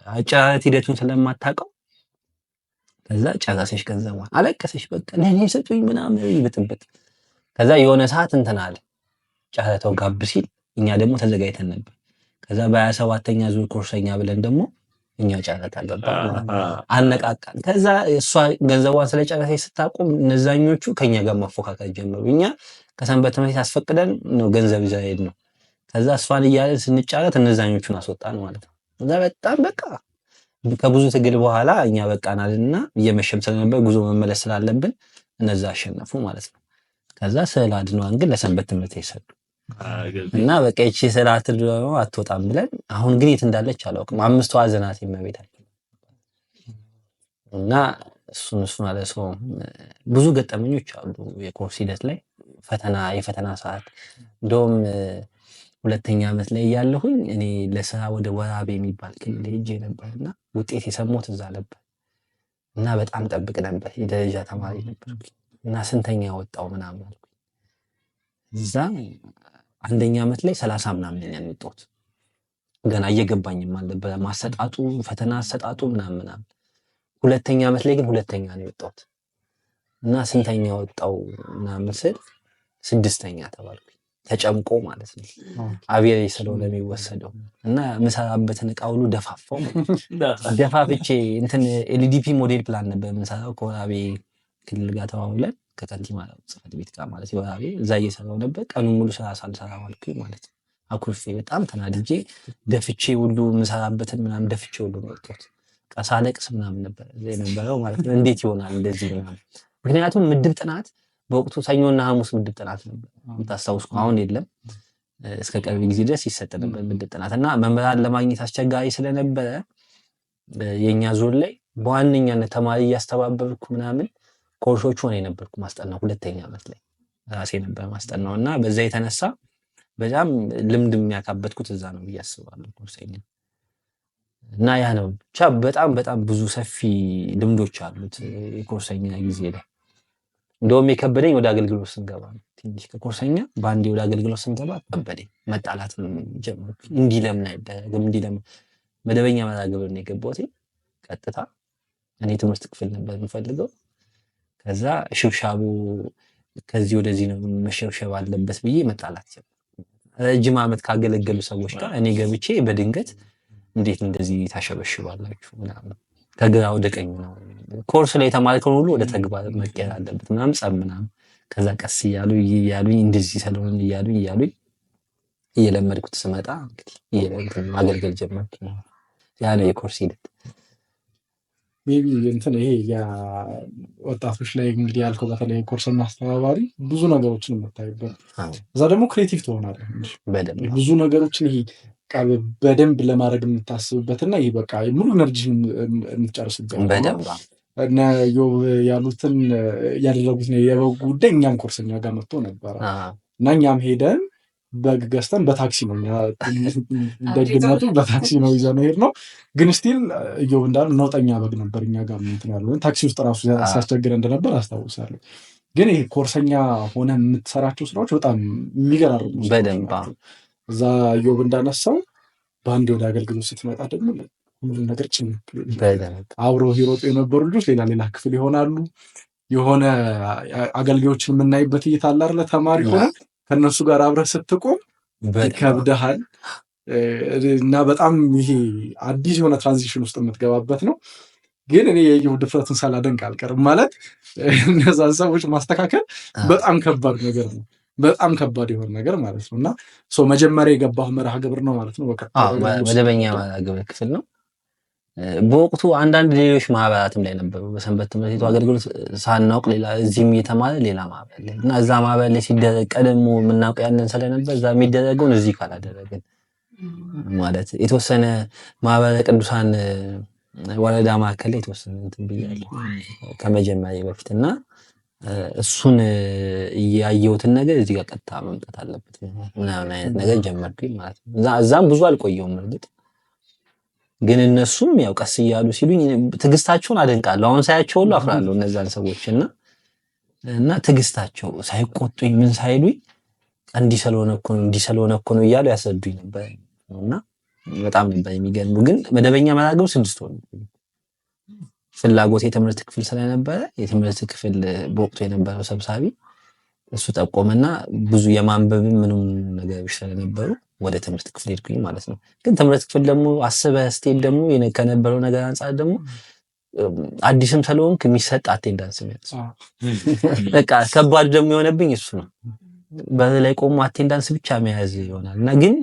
አጨራረት ሂደቱን ስለማታውቀው ከዛ ጨረሰች ገንዘቧን፣ አለቀሰች። በቃ ለኔ ስጡኝ ምናምን ብጥብጥ። ከዛ የሆነ ሰዓት እንትን አለ ጨረታው ጋብ ሲል እኛ ደግሞ ተዘጋጅተን ነበር። ከዛ በ27ኛ ዙር ኮርሰኛ ብለን ደግሞ እኛ ጨረታ ገባን ማለት ነው። አነቃቃን። ከዛ እሷ ገንዘቧን ስለጨረሰች ስታቆም እነዛኞቹ ከኛ ጋር መፎካከር ጀመሩ። እኛ ከሰንበት ትምህርት ቤት አስፈቅደን ነው ገንዘብ ይዘን ሄድነው። ከዛ እሷን እያለን ስንጫረት እነዛኞቹን አስወጣን ማለት ነው። ከዛ በጣም በቃ ከብዙ ትግል በኋላ እኛ በቃናልና እየመሸም ስለነበር ጉዞ መመለስ ስላለብን እነዛ አሸነፉ ማለት ነው። ከዛ ስዕል አድኗን ግን ለሰንበት ትምህርት ቤት ሰጡ። እና በቃ ይቺ ስዕል አድኗ አትወጣም ብለን አሁን ግን የት እንዳለች አላውቅም። አምስቱ ሐዘናት የእመቤታችን እና እሱን አለ ሰው ብዙ ገጠመኞች አሉ የኮርስ ሂደት ላይ ፈተና የፈተና ሰዓት እንደውም ሁለተኛ ዓመት ላይ እያለሁኝ እኔ ለስራ ወደ ወራቤ የሚባል ክልል ሄጄ ነበርና ውጤት የሰማሁት እዛ ነበር። እና በጣም ጠብቅ ነበር፣ የደረጃ ተማሪ ነበርኩኝ። እና ስንተኛ ወጣው ምናምን አልኩኝ። እዛ አንደኛ ዓመት ላይ 30 ምናምን ነኝ ያመጣሁት። ገና እየገባኝም አልነበረ ማሰጣጡ ፈተና አሰጣጡ ምናምን ምናምን። ሁለተኛ ዓመት ላይ ግን ሁለተኛ ነው የወጣሁት። እና ስንተኛ ወጣው ምናምን ስል 6ኛ ተባልኩኝ። ተጨምቆ ማለት ነው። አብሬ ስለሆነ የሚወሰደው እና የምሰራበትን እቃ ሁሉ ደፋፋው ማለት ነው። ደፋፍቼ እንትን LDP model plan ነበር የምንሰራው ከወራቤ ክልል ጋር ተዋውለን። ከከንቲባ ጽሕፈት ቤት ጋር ማለት ወራቤ እዛ እየሰራው ነበር። ቀኑን ሙሉ ስራ ሳልሰራ ዋልኩኝ ማለት ነው። አኩርፌ በጣም ተናድጄ ደፍቼ ሁሉ የምሰራበትን ምናምን ደፍቼ ሁሉ ነው የወጣሁት። በቃ ሳለቅስ ምናምን ነበር እዛ የነበረው ማለት ነው። እንዴት ይሆናል እንደዚህ ምናምን። ምክንያቱም ምድብ ጥናት በወቅቱ ሰኞና ሐሙስ ምድብ ጥናት ነበር የምታስታውስ፣ አሁን የለም። እስከ ቅርብ ጊዜ ድረስ ይሰጥ ነበር ምድብ ጥናት እና መምህራን ለማግኘት አስቸጋሪ ስለነበረ የእኛ ዞን ላይ በዋነኛነት ተማሪ እያስተባበርኩ ምናምን ኮርሶቹ ሆነ የነበርኩ ማስጠናው ሁለተኛ ዓመት ላይ ራሴ ነበር ማስጠናው እና በዛ የተነሳ በጣም ልምድ የሚያካበትኩት እዛ ነው ብዬ አስባለሁ። ኮርሰኛ እና ያ ነው ብቻ በጣም በጣም ብዙ ሰፊ ልምዶች አሉት የኮርሰኛ ጊዜ ላይ። እንደውም የከበደኝ ወደ አገልግሎት ስንገባ ነው። ትንሽ ከኮርሰኛ በአንዴ ወደ አገልግሎት ስንገባ ከበደኝ። መጣላት ጀመርኩ። እንዲህ ለምን አይደረግም? እንዲህ ለምን መደበኛ መርሃ ግብር ነው የገባሁት። ቀጥታ እኔ ትምህርት ክፍል ነበር የምፈልገው። ከዛ ሽብሻቡ ከዚህ ወደዚህ ነው መሸብሸብ አለበት ብዬ መጣላት ጀመርኩ። ረጅም ዓመት ካገለገሉ ሰዎች ጋር እኔ ገብቼ በድንገት እንዴት እንደዚህ ታሸበሽባላችሁ ምናምን፣ ከግራ ወደ ቀኝ ነው ኮርስ ላይ የተማርከውን ሁሉ ወደ ተግባር መቀየር አለበት ምናምን ጸብ ምናምን። ከዛ ቀስ እያሉ እያሉኝ እንደዚህ ስለሆነ እያሉኝ እያሉኝ እየለመድኩት ስመጣ እንግዲህ ማገልገል ጀመርኩ። ያ ነው የኮርስ ሂደት። Maybe እንትን ይሄ የወጣቶች ላይ እንግዲህ ያልከው በተለይ ኮርስና አስተባባሪ ብዙ ነገሮችን የምታይበት እዛ ደግሞ creative ትሆናለህ ብዙ ነገሮችን ይሄ በደንብ ለማድረግ የምታስብበት እና ይሄ በቃ ሙሉ energy የምትጨርስበት እነ ዮብ ያሉትን ያደረጉት የበጉ ጉዳይ እኛም ኮርሰኛ ጋር መጥቶ ነበረ እና እኛም ሄደን በግ ገዝተን በታክሲ ነው፣ ደግነቱ በታክሲ ነው ይዘነው የሄድነው። ግን still እዮብ እንዳለ ነውጠኛ በግ ነበር እኛ ጋር እንትን ያለው ታክሲ ውስጥ ራሱ ሲያስቸግረን እንደነበር አስታውሳለሁ። ግን ይሄ ኮርሰኛ ሆነ የምትሰራቸው ስራዎች በጣም የሚገራርሙ በደንብ እዛ እዮብ እንዳነሳው በአንድ ወደ አገልግሎት ስትመጣ ደግሞ ሁሉም ነገር ጭንቅ አብረው ይሮጡ የነበሩ ልጆች ሌላ ሌላ ክፍል ይሆናሉ። የሆነ አገልጋዮችን የምናይበት እይታ አለ አይደለ? ተማሪ ሆነ ከእነሱ ጋር አብረህ ስትቆም ይከብድሃል እና በጣም ይሄ አዲስ የሆነ transition ውስጥ የምትገባበት ነው። ግን እኔ የኢዮብ ድፍረቱን ሳላደንቅ አልቀርም። ማለት እነዛን ሰዎች ማስተካከል በጣም ከባድ ነገር ነው። በጣም ከባድ የሆነ ነገር ማለት ነው። እና መጀመሪያ የገባሁ መርሃ ግብር ነው ማለት ነው። መደበኛ መርሃ ግብር ክፍል ነው። በወቅቱ አንዳንድ ሌሎች ማህበራትም ላይ ነበሩ። በሰንበት ትምህርት ቤቱ አገልግሎት ሳናውቅ ሌላ እዚህም እየተማረ ሌላ ማህበር ላይ እና እዛ ማህበር ላይ ሲደረግ ቀድሞ የምናውቀው ያንን ስለነበር እዛ የሚደረገውን እዚህ ካላደረግን ማለት የተወሰነ ማህበረ ቅዱሳን ወረዳ ማዕከል ላይ የተወሰነ እንትን ብያለሁ ከመጀመሪያ በፊት እና እሱን እያየሁትን ነገር እዚህ ጋር ቀጥታ መምጣት አለበት ምናምን አይነት ነገር ጀመርኩኝ ማለት ነው። እዛም ብዙ አልቆየሁም እርግጥ፣ ግን እነሱም ያው ቀስ እያሉ ሲሉኝ ትዕግስታቸውን አደንቃለሁ። አሁን ሳያቸው ሁሉ አፍራለሁ እነዛን ሰዎች እና እና ትዕግስታቸው ሳይቆጡኝ ምን ሳይሉኝ እንዲህ ስለሆነ እኮ ነው እንዲህ ስለሆነ እኮ ነው እያሉ ያስረዱኝ ነበር እና በጣም ነበር የሚገርሙ። ግን መደበኛ መርሃ ግብር 6 ወር ፍላጎት የትምህርት ክፍል ስለነበረ የትምህርት ክፍል በወቅቱ የነበረው ሰብሳቢ እሱ ጠቆመና ብዙ የማንበብ ምንም ነገሮች ስለነበሩ ወደ ትምህርት ክፍል ሄድኩኝ ማለት ነው። ግን ትምህርት ክፍል ደግሞ አስበህ ስትሄድ ደግሞ ከነበረው ነገር አንጻር ደግሞ አዲስም ስለሆንክ የሚሰጥ attendance የሚያዝ በቃ ከባድ ደግሞ የሆነብኝ እሱ ነው። በር ላይ ቆሞ attendance ብቻ መያዝ ይሆናል እና ግን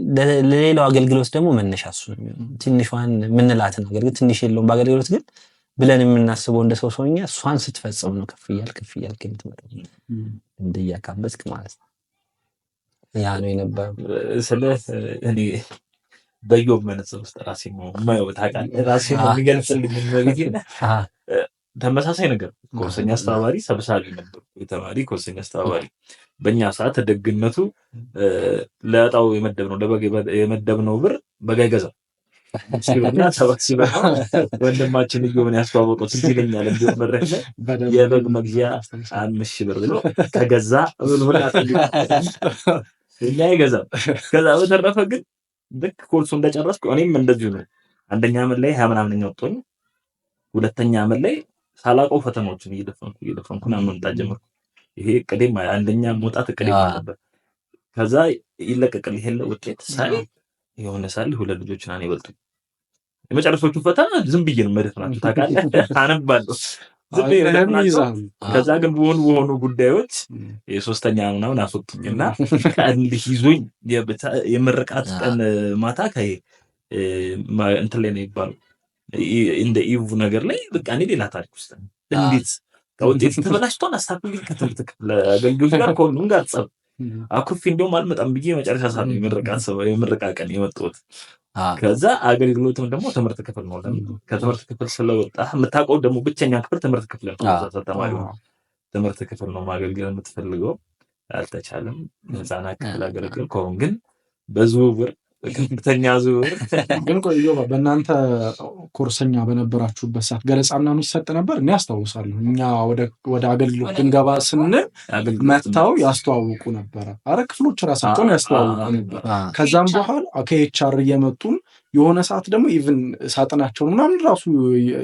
ለሌላው አገልግሎት ደግሞ መነሻ እሱ ነው የሚሆነው። ትንሿን የምንላትን አገልግሎት ትንሽ የለውም በአገልግሎት ግን ብለን የምናስበው እንደ ሰው ሰውኛ እሷን ስትፈጽም ነው ከፍ እያልክ ከፍ እያልክ የምትመጣው እንደያካበትክ ማለት ነው። ያ ነው የነበረው። ስለ እኔ በኢዮብ መነጽር ውስጥ ራሴ ነው የማየው፣ ታውቃለህ፣ ራሴ ነው የሚገልጽልኝ። ተመሳሳይ ነገር ኮርሰኛ አስተባባሪ ሰብሳቢ ነበር፣ የተማሪ ኮርሰኛ አስተባባሪ። በእኛ ሰዓት ደግነቱ ለዕጣው የመደብነው ለበግ የመደብነው ብር በግ አይገዛም ሲበና ሰባት ሲበና ወንድማችን ኢዮብን ያስተዋወቀው ትዝ ይለኛል። እንዲሁም መድረክ ላይ የበግ መግዣ 5,000 ብር ብሎ ከገዛ እኛ አይገዛም። ከዛ በተረፈ ግን ልክ ኮርሱ እንደጨረስኩ እኔም እንደዚሁ ነው። አንደኛ ዓመት ላይ 20 ምናምነኛ ወጥቶኝ ሁለተኛ ዓመት ላይ ሳላውቀው ፈተናዎችን እየደፈንኩ እየደፈንኩ ምናምን መምጣት ጀመርኩ። ይሄ እቅዴም አንደኛ መውጣት እቅዴም ነበር። ከዛ ይለቀቅል ይሄን ውጤት ሳይ የሆነ ሳል ሁለት ልጆች ናን ይበልጡ የመጨረሻዎቹ ፈተና ዝም ብዬ ነው መደፍናቸው ታውቃለህ። አነባለሁ። ዝም ብዬ ነው። ከዛ ግን በሆኑ በሆኑ ጉዳዮች የሶስተኛ ምናምን አስወጡኝ እና እንዲህ ይዞኝ የምርቃት ቀን ማታ እንትን ላይ ነው የሚባለው እንደ eve ነገር ላይ በቃ እኔ ሌላ ታሪክ ውስጥ እንዴት ውጤት ተበላሽቷል። አስታክል ከትምህርት ክፍል አገልግሎት ጋር ከሁሉም ጋር ጸብ አኩርፌ እንደውም አልመጣም ብዬ መጨረሻ ሰዓት የምርቃ ቀን የመጣሁት። ከዛ አገልግሎትም ደግሞ ትምህርት ክፍል ነው። ከትምህርት ክፍል ስለወጣ የምታውቀው ደግሞ ብቸኛ ክፍል ትምህርት ክፍል ነው። ተማሪ ትምህርት ክፍል ነው ማገልገል የምትፈልገው። አልተቻለም። ህፃናት ክፍል አገለገልኩ። አሁን ግን በዝውውር ከፍተኛ ዝውውር ግን ቆይ በእናንተ ኮርሰኛ በነበራችሁበት ሰዓት ገለጻ ምናምን ይሰጥ ነበር? እኔ አስታውሳለሁ። እኛ ወደ አገልግሎት ልንገባ ስንል መጥተው ያስተዋውቁ ነበረ። አረ ክፍሎች ራሳቸውን ያስተዋውቁ ነበር። ከዛም በኋላ ከ HR እየመጡን የሆነ ሰዓት ደግሞ even ሳጥናቸውን ምናምን ራሱ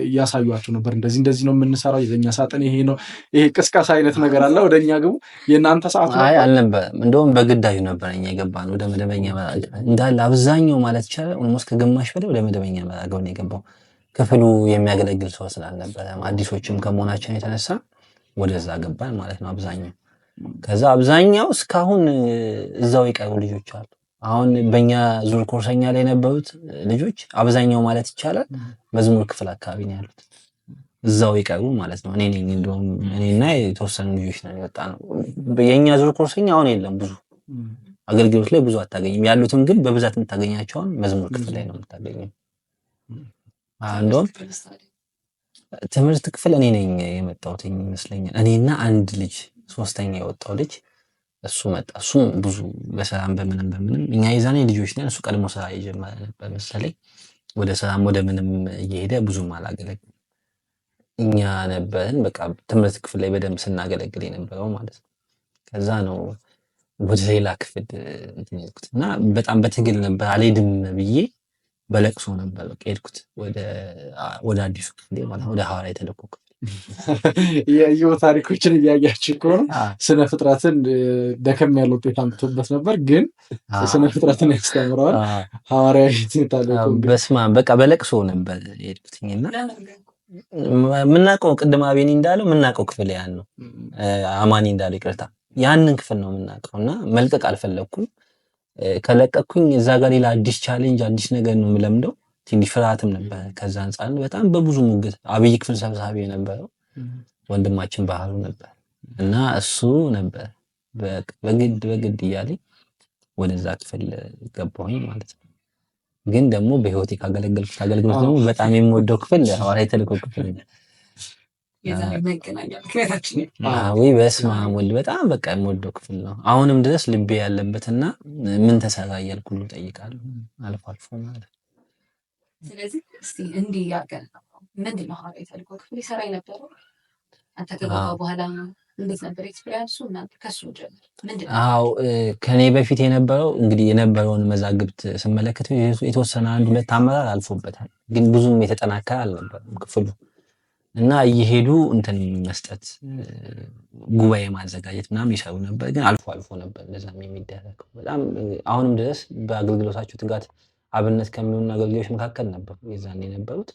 እያሳዩቸው ነበር። እንደዚህ እንደዚህ ነው የምንሰራው፣ የኛ ሳጥን ይሄ ነው፣ ይሄ ቅስቀሳ አይነት ነገር አለ፣ ወደ እኛ ግቡ። የእናንተ ሰዓት አይ አልነበረም። እንደውም በግዳጁ ነበር እኛ የገባነው ወደ መደበኛ መርሃ ግብር እንዳለ አብዛኛው ማለት ይቻላል almost ከግማሽ በላይ ወደ መደበኛ መርሃ ግብር ነው የገባው። ክፍሉ የሚያገለግል ሰው ስላልነበረ አዲሶችም ከመሆናችን የተነሳ ወደዛ ገባን ማለት ነው አብዛኛው። ከዛ አብዛኛው እስካሁን እዛው የቀሩ ልጆች አሉ። አሁን በእኛ ዙር ኮርሰኛ ላይ የነበሩት ልጆች አብዛኛው ማለት ይቻላል መዝሙር ክፍል አካባቢ ነው ያሉት፣ እዛው የቀሩ ማለት ነው። እኔ ነኝ እንደውም እኔና የተወሰኑ ልጆች ነን የወጣነው። የእኛ ዙር ኮርሰኛ አሁን የለም፣ ብዙ አገልግሎት ላይ ብዙ አታገኝም። ያሉትም ግን በብዛት የምታገኛቸውን መዝሙር ክፍል ላይ ነው የምታገኘው። እንደውም ትምህርት ክፍል እኔ ነኝ የመጣሁት ይመስለኛል። እኔና አንድ ልጅ ሶስተኛ የወጣው ልጅ እሱ መጣ። እሱም ብዙ በሰላም በምንም በምንም እኛ የዛኔ ልጆች ነን። እሱ ቀድሞ ስራ የጀመረ ነበር መሰለኝ። ወደ ስራም ወደ ምንም እየሄደ ብዙም አላገለግልም። እኛ ነበርን በቃ ትምህርት ክፍል ላይ በደንብ ስናገለግል የነበረው ማለት ነው። ከዛ ነው ወደ ሌላ ክፍል እንትን የሄድኩት እና በጣም በትግል ነበር። አልሄድም ብዬ በለቅሶ ነበር በቃ የሄድኩት ወደ አዲሱ ክፍል ማለት ወደ ሐዋርያዊ ተልእኮ ክፍል። የኢዮብ ታሪኮችን እያያችሁ ከሆነ ስነ ፍጥረትን ደከም ያለ ውጤት አምጥቶበት ነበር፣ ግን ስነ ፍጥረትን ያስተምረዋል። ሐዋርያዊ ተልእኮ በስመ አብ በቃ በለቅሶ ነበር የሄድኩትኝና የምናውቀው ቅድም አቤኒ እንዳለው የምናውቀው ክፍል ያን ነው። አማኒ እንዳለው ይቅርታ፣ ያንን ክፍል ነው የምናውቀው እና መልቀቅ አልፈለግኩም። ከለቀቅኩኝ እዛ ጋር ሌላ አዲስ challenge አዲስ ነገር ነው የምለምደው። ትንሽ ፍርሃትም ነበር። ከዛ አንጻር በጣም በብዙ ሙግት አብይ ክፍል ሰብሳቢ የነበረው ወንድማችን ባህሩ ነበር እና እሱ ነበር በግድ በግድ እያለኝ ወደዛ ክፍል ገባሁኝ ማለት ነው። ግን ደግሞ በህይወቴ ካገለገልኩት አገልግሎት ደግሞ በጣም የምወደው ክፍል ሐዋርያዊ ተልእኮ ክፍል ነው። ወይ በስመ አብ ወልድ በጣም በቃ የምወደው ክፍል ነው። አሁንም ድረስ ልቤ ያለበትና ምን ተሰራ እያልኩ ሁሉ እጠይቃለሁ አልፎ አልፎ ማለት ነው። ስለዚህ እስቲ እንዲህ ያርገን ምንድን ነው ሐዋርያዊ ተልእኮ ክፍል ይሰራ የነበረው? አንተ ከገባ በኋላ እንዴት ነበር experience ኡ? እናንተ ከሱ ጀምር ምንድን ነው? አዎ ከኔ በፊት የነበረው እንግዲህ የነበረውን መዛግብት ስመለከት የተወሰነ አንድ ሁለት አመራር አልፎበታል፣ ግን ብዙም የተጠናከረ አልነበረም ክፍሉ እና እየሄዱ እንትን መስጠት ጉባኤ ማዘጋጀት ምናምን ይሰሩ ነበር፣ ግን አልፎ አልፎ ነበር እንደዛም የሚደረገው። በጣም አሁንም ድረስ በአገልግሎታቸው ትጋት አብነት ከሚሆኑ አገልጋዮች መካከል ነበሩ የዛን የነበሩት።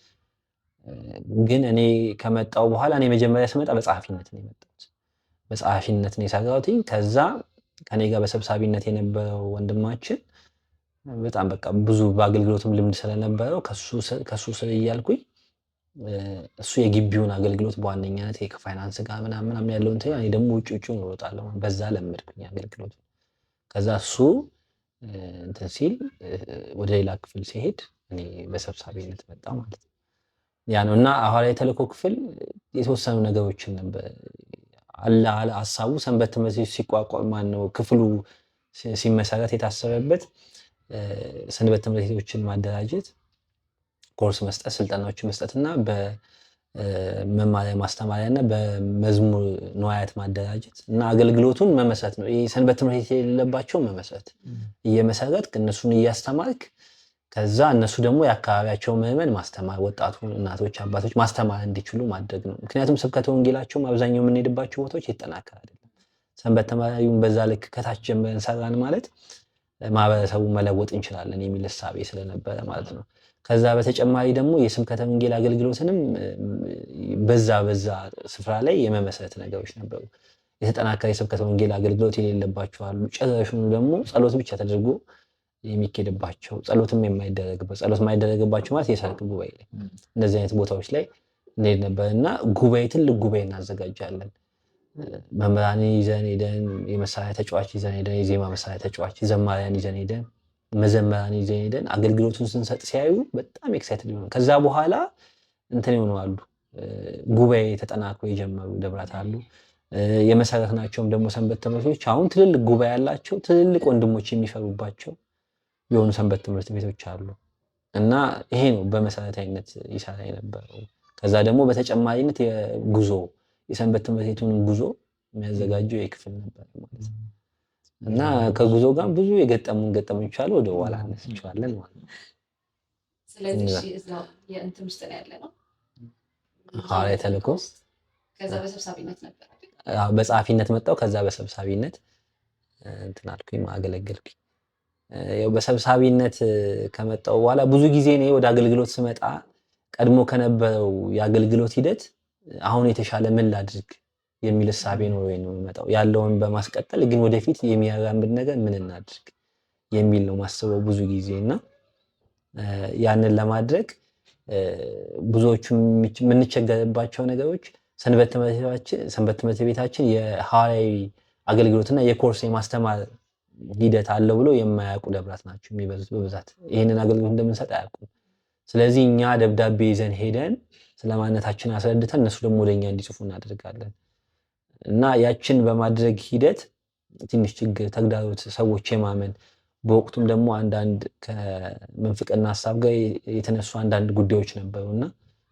ግን እኔ ከመጣው በኋላ እኔ መጀመሪያ ስመጣ በጸሐፊነት ነው የመጣሁት። በጸሐፊነት ነው የሰራሁት። ከዛ ከኔ ጋር በሰብሳቢነት የነበረው ወንድማችን በጣም በቃ ብዙ በአገልግሎትም ልምድ ስለነበረው ከሱ ስር እያልኩኝ እሱ የግቢውን አገልግሎት በዋነኛነት ከፋይናንስ ጋር ምናምን ምናምን ያለውን እኔ ደግሞ ውጭ ውጭውን እሮጣለሁ። በዛ ለመድኩኝ አገልግሎት። ከዛ እሱ እንትን ሲል ወደ ሌላ ክፍል ሲሄድ እኔ በሰብሳቢነት መጣ ማለት ነው። ያ ነው እና ሐዋርያዊ ተልእኮ ክፍል የተወሰኑ ነገሮችን ነበር አለ ሀሳቡ። ሰንበት ትምህርት ቤቱ ሲቋቋም ማነው ክፍሉ ሲመሰረት የታሰበበት ሰንበት ትምህርት ቤቶችን ማደራጀት፣ ኮርስ መስጠት፣ ስልጠናዎችን መስጠት እና በመማሪያ ማስተማሪያ እና በመዝሙር ንዋያት ማደራጀት እና አገልግሎቱን መመስረት ነው። ይሄ ሰንበት ትምህርት ቤት የሌለባቸው መመስረት እየመሰረትክ እነሱን እያስተማርክ ከዛ እነሱ ደግሞ የአካባቢያቸው ምዕመን ማስተማር፣ ወጣቱ እናቶች፣ አባቶች ማስተማር እንዲችሉ ማድረግ ነው። ምክንያቱም ስብከተ ወንጌላቸውም አብዛኛው የምንሄድባቸው ቦታዎች የተጠናከረ አይደለም። ሰንበት ተማሪውን በዛ ልክ ከታች ጀምረን ሰራን ማለት ማህበረሰቡን መለወጥ እንችላለን የሚል እሳቤ ስለነበረ ማለት ነው። ከዛ በተጨማሪ ደግሞ የስብከተ ወንጌል አገልግሎትንም በዛ በዛ ስፍራ ላይ የመመስረት ነገሮች ነበሩ። የተጠናከረ የስብከተ ወንጌል አገልግሎት የሌለባቸው አሉ። ጭራሹኑ ደግሞ ጸሎት ብቻ ተደርጎ የሚኬድባቸው፣ ጸሎትም የማይደረግበት፣ ጸሎት የማይደረግባቸው ማለት የሰርክ ጉባኤ ላይ እንደዚህ አይነት ቦታዎች ላይ እንሄድ ነበር እና ጉባኤ፣ ትልቅ ጉባኤ እናዘጋጃለን። መምህራን ይዘን ሄደን፣ የመሳሪያ ተጫዋች ይዘን ሄደን፣ የዜማ መሳሪያ ተጫዋች፣ ዘማሪያን ይዘን ሄደን፣ መዘመራን ይዘን ሄደን አገልግሎቱን ስንሰጥ ሲያዩ በጣም excited ይሆናሉ። ከዛ በኋላ እንትን ይሆናሉ። ጉባኤ ተጠናክሮ የጀመሩ ደብራት አሉ። የመሰረትናቸውም ደግሞ ሰንበት ትምህርት ቤቶች አሁን ትልልቅ ጉባኤ ያላቸው፣ ትልልቅ ወንድሞች የሚፈሩባቸው የሆኑ ሰንበት ትምህርት ቤቶች አሉ። እና ይሄ ነው በመሰረታዊነት ይሰራ የነበረው። ከዛ ደግሞ በተጨማሪነት የጉዞ፣ የሰንበት ትምህርት ቤቱን ጉዞ የሚያዘጋጀው የክፍል ነበር ማለት ነው። እና ከጉዞ ጋር ብዙ የገጠሙን ገጠመኞች አሉ። ወደ ኋላ እነሳቸዋለን ማለት ነው። ስለዚህ እሺ፣ እዛው የእንትን ውስጥ ነው ያለ ነው። ሐዋርያዊ ተልእኮ። ከዛ በሰብሳቢነት ነበር። አዎ፣ በጸሐፊነት መጣው። ከዛ በሰብሳቢነት እንትን አልኩኝ፣ አገለገልኩኝ። ያው በሰብሳቢነት ከመጣው በኋላ ብዙ ጊዜ እኔ ወደ አገልግሎት ስመጣ ቀድሞ ከነበረው የአገልግሎት ሂደት አሁን የተሻለ ምን ላድርግ የሚል እሳቤ ነው የምመጣው። ያለውን በማስቀጠል ግን ወደፊት የሚያራምድ ነገር ምን እናድርግ የሚል ነው ማስበው ብዙ ጊዜ። እና ያንን ለማድረግ ብዙዎቹ የምንቸገርባቸው ነገሮች ሰንበት ትምህርት ቤታችን የሐዋርያዊ አገልግሎትና የኮርስ የማስተማር ሂደት አለው ብሎ የማያውቁ ደብራት ናቸው የሚበዙት። በብዛት ይህንን አገልግሎት እንደምንሰጥ አያውቁም። ስለዚህ እኛ ደብዳቤ ይዘን ሄደን ስለማንነታችን አስረድተን እነሱ ደግሞ ወደኛ እንዲጽፉ እናደርጋለን። እና ያችን በማድረግ ሂደት ትንሽ ችግር፣ ተግዳሮት፣ ሰዎች የማመን፣ በወቅቱም ደግሞ አንዳንድ ከምንፍቅና ሀሳብ ጋር የተነሱ አንዳንድ ጉዳዮች ነበሩ እና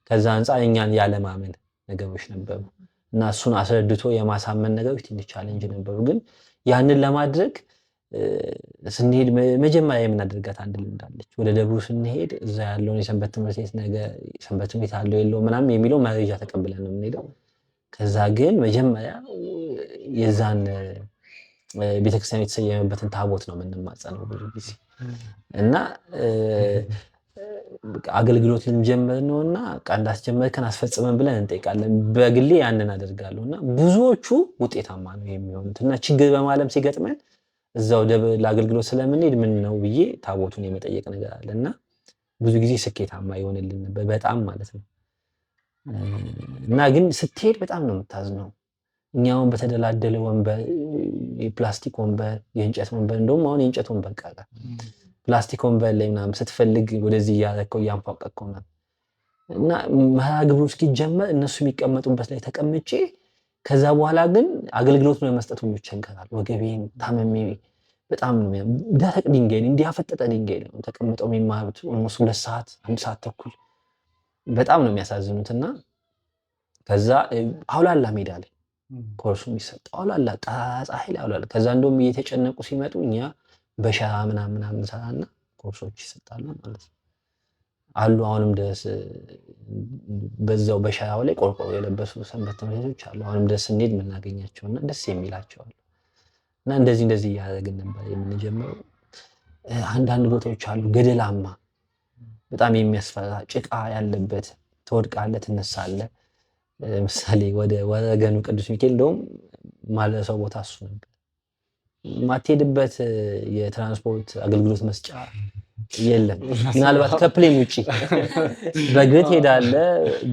ከዛ አንጻር እኛን ያለማመን ነገሮች ነበሩ እና እሱን አስረድቶ የማሳመን ነገሮች ትንሽ challenge ነበሩ። ግን ያንን ለማድረግ ስንሄድ መጀመሪያ የምናደርጋት አንድ ልምድ አለች። ወደ ደብሩ ስንሄድ እዛ ያለውን የሰንበት ትምህርት ቤት ነገር፣ ሰንበት ትምህርት ቤት አለው የለውም ምናምን የሚለው መረጃ ተቀብለን ነው የምንሄደው። ከዛ ግን መጀመሪያ የዛን ቤተክርስቲያን የተሰየመበትን ታቦት ነው የምንማጸነው ብዙ ጊዜ። እና አገልግሎት ልንጀምር ነውና እንዳስጀመርከን አስፈጽመን ብለን እንጠይቃለን። በግሌ ያንን አደርጋለሁ እና ብዙዎቹ ውጤታማ ነው የሚሆኑት። እና ችግር በማለም ሲገጥመን እዛው ደብር ለአገልግሎት ስለምንሄድ ምን ነው ብዬ ታቦቱን የመጠየቅ ነገር አለ እና ብዙ ጊዜ ስኬታማ ይሆንልን ነበር በጣም ማለት ነው። እና ግን ስትሄድ በጣም ነው የምታዝነው። እኛ አሁን በተደላደለ ወንበር፣ የፕላስቲክ ወንበር፣ የእንጨት ወንበር፣ እንደውም አሁን የእንጨት ወንበር ቀረ። ፕላስቲክ ወንበር ላይ ምናምን ስትፈልግ ወደዚህ እያረከው እያንፏቀቅከው ምናምን እና መርሃ ግብሩ እስኪጀመር እነሱ የሚቀመጡበት ላይ ተቀምጬ ከዛ በኋላ ግን አገልግሎቱን ለመስጠት ሁሉ ይቸገራል። ወገቤን ታመሜ በጣም ነው፣ ደረቅ ድንጋይ ነው፣ እንዲያፈጠጠ ድንጋይ ነው ተቀምጠው የሚማሩት almost 2 ሰዓት፣ አንድ ሰዓት ተኩል። በጣም ነው የሚያሳዝኑት። እና ከዛ አውላላ ሜዳ ላይ ኮርሱ የሚሰጠው፣ አውላላ ፀሐይ ላይ አውላላ። ከዛ እንደውም እየተጨነቁ ሲመጡ እኛ በሸራ ምናምን ምናምን ሰራና ኮርሶች ይሰጣሉ ማለት ነው። አሉ፣ አሁንም ድረስ በዛው በሸራው ላይ ቆርቆሮ የለበሱ ሰንበት ትምህርት ቤቶች አሉ። አሁንም ድረስ ስንሄድ የምናገኛቸው እና ደስ የሚላቸው አሉ። እና እንደዚህ እንደዚህ እያደረግን ነበር የምንጀምረው። አንዳንድ ቦታዎች አሉ ገደላማ፣ በጣም የሚያስፈራ፣ ጭቃ ያለበት፣ ትወድቃለህ፣ ትነሳለህ። ምሳሌ ወደ ወረገኑ ቅዱስ ሚካኤል እንደውም ማለሰው ቦታ እሱ ነበር። ማትሄድበት የትራንስፖርት አገልግሎት መስጫ የለም። ምናልባት ከ plane ውጪ በእግር ትሄዳለህ፣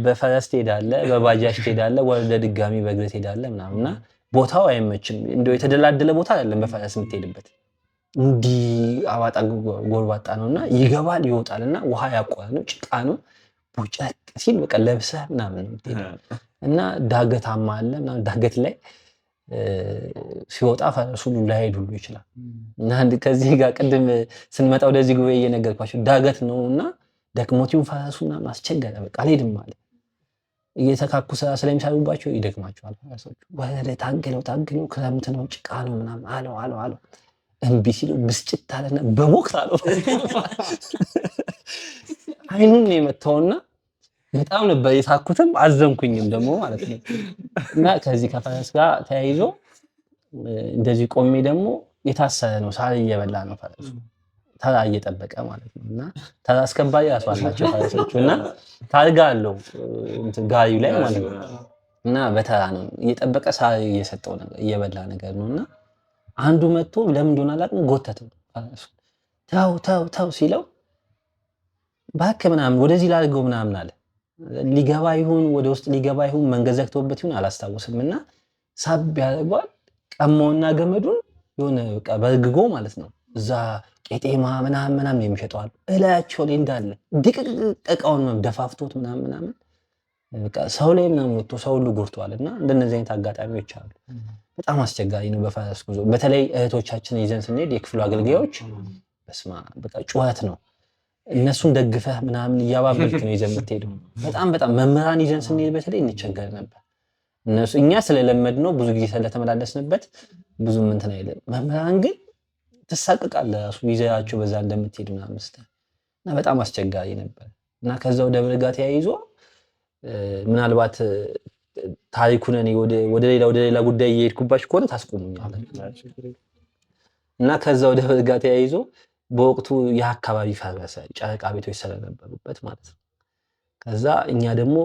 በፈረስ ትሄዳለህ፣ በባጃጅ ትሄዳለህ፣ ወደ ድጋሚ በእግር ትሄዳለህ ምናምን እና ቦታው አይመችም። እንደው የተደላደለ ቦታ አይደለም በፈረስ የምትሄድበት። እንዲህ አባጣ ጎርባጣ ነው እና ይገባል ይወጣል እና ውሃ ያቆረ ነው፣ ጭቃ ነው። ቦጨቅ ሲል በቃ ለብሰህ ምናምን ነው የምትሄደው። እና ዳገታማ አለ ምናምን፣ ዳገት ላይ ሲወጣ ፈረሱ ሁሉ ላይሄድ ሁሉ ይችላል። እና ከዚህ ጋር ቅድም ስንመጣ ወደዚህ ጉባኤ እየነገርኳቸው ዳገት ነው እና ደክሞት ይሁን ፈረሱ ምናምን አስቸገረ። በቃ አልሄድም አለ። እየተካኩ ስራ ስለሚሰሩባቸው ይደክማቸዋል ፈረሶቹ። ወደ ታገለው ታገለው፣ ክረምት ነው፣ ጭቃ ነው ምናምን አለው አለው አለው፣ እምቢ ሲሉ ብስጭት አለና በቦክስ አለው፣ አይኑን ነው የመታውና በጣም ነበር የሳኩትም አዘንኩኝም ደግሞ ማለት ነው። እና ከዚህ ከፈረስ ጋር ተያይዞ እንደዚህ ቆሜ ደግሞ የታሰረ ነው፣ ሳር እየበላ ነው ፈረሱ። ተራ እየጠበቀ ማለት ነው። እና ተራ አስከባሪ ራሱ አላቸው ፈረሶቹ እና ታርጋ አለው ጋሪው ላይ ማለት ነው። እና በተራ ነው እየጠበቀ ሳር እየሰጠው ነገር እየበላ ነገር ነው። እና አንዱ መጥቶ ለምን እንደሆነ አላውቅም ጎተተው። ተው ተው ተው ሲለው እባክህ ምናምን ወደዚህ ላድርገው ምናምን አለ። ሊገባ ይሁን ወደ ውስጥ ሊገባ ይሁን መንገድ ዘግቶበት ይሁን አላስታውስም። እና ሳብ ያደርገዋል። ቀማውና ገመዱን የሆነ በቃ በርግጎ ማለት ነው። እዛ ቄጤማ ምናምን ምናምን የሚሸጠው አሉ እላያቸው ላይ እንዳለ ድቅቅ እቃውን ደፋፍቶት ምናምን ምናምን በቃ ሰው ላይ ምናምን ወጥቶ ሰው ሁሉ ጎድቷል። እና እንደነዚህ አይነት አጋጣሚዎች አሉ። በጣም አስቸጋሪ ነው በፈረስ ጉዞ። በተለይ እህቶቻችንን ይዘን ስንሄድ የክፍሉ አገልጋዮች በስመ አብ በቃ ጩኸት ነው። እነሱን ደግፈህ ምናምን እያባበልክ ነው ይዘን የምትሄደው። በጣም በጣም መምህራን ይዘን ስንሄድ በተለይ እንቸገር ነበር። እነሱ እኛ ስለለመድ ነው ብዙ ጊዜ ስለተመላለስንበት ብዙም እንትን አይልም። መምህራን ግን ትሳቅቃለህ ራሱ ይዘያቸው በዛ እንደምትሄድ ምናምን ስትል እና በጣም አስቸጋሪ ነበር። እና ከዛው ደብር ጋር ተያይዞ ምናልባት ታሪኩን እኔ ወደ ሌላ ጉዳይ እየሄድኩባችሁ ከሆነ ታስቆሙኛላችሁ። እና ከዛው ደብር ጋር ተያይዞ በወቅቱ የአካባቢ ፈረሰ፣ ጨረቃ ቤቶች ስለነበሩበት ማለት ነው። ከዛ እኛ ደግሞ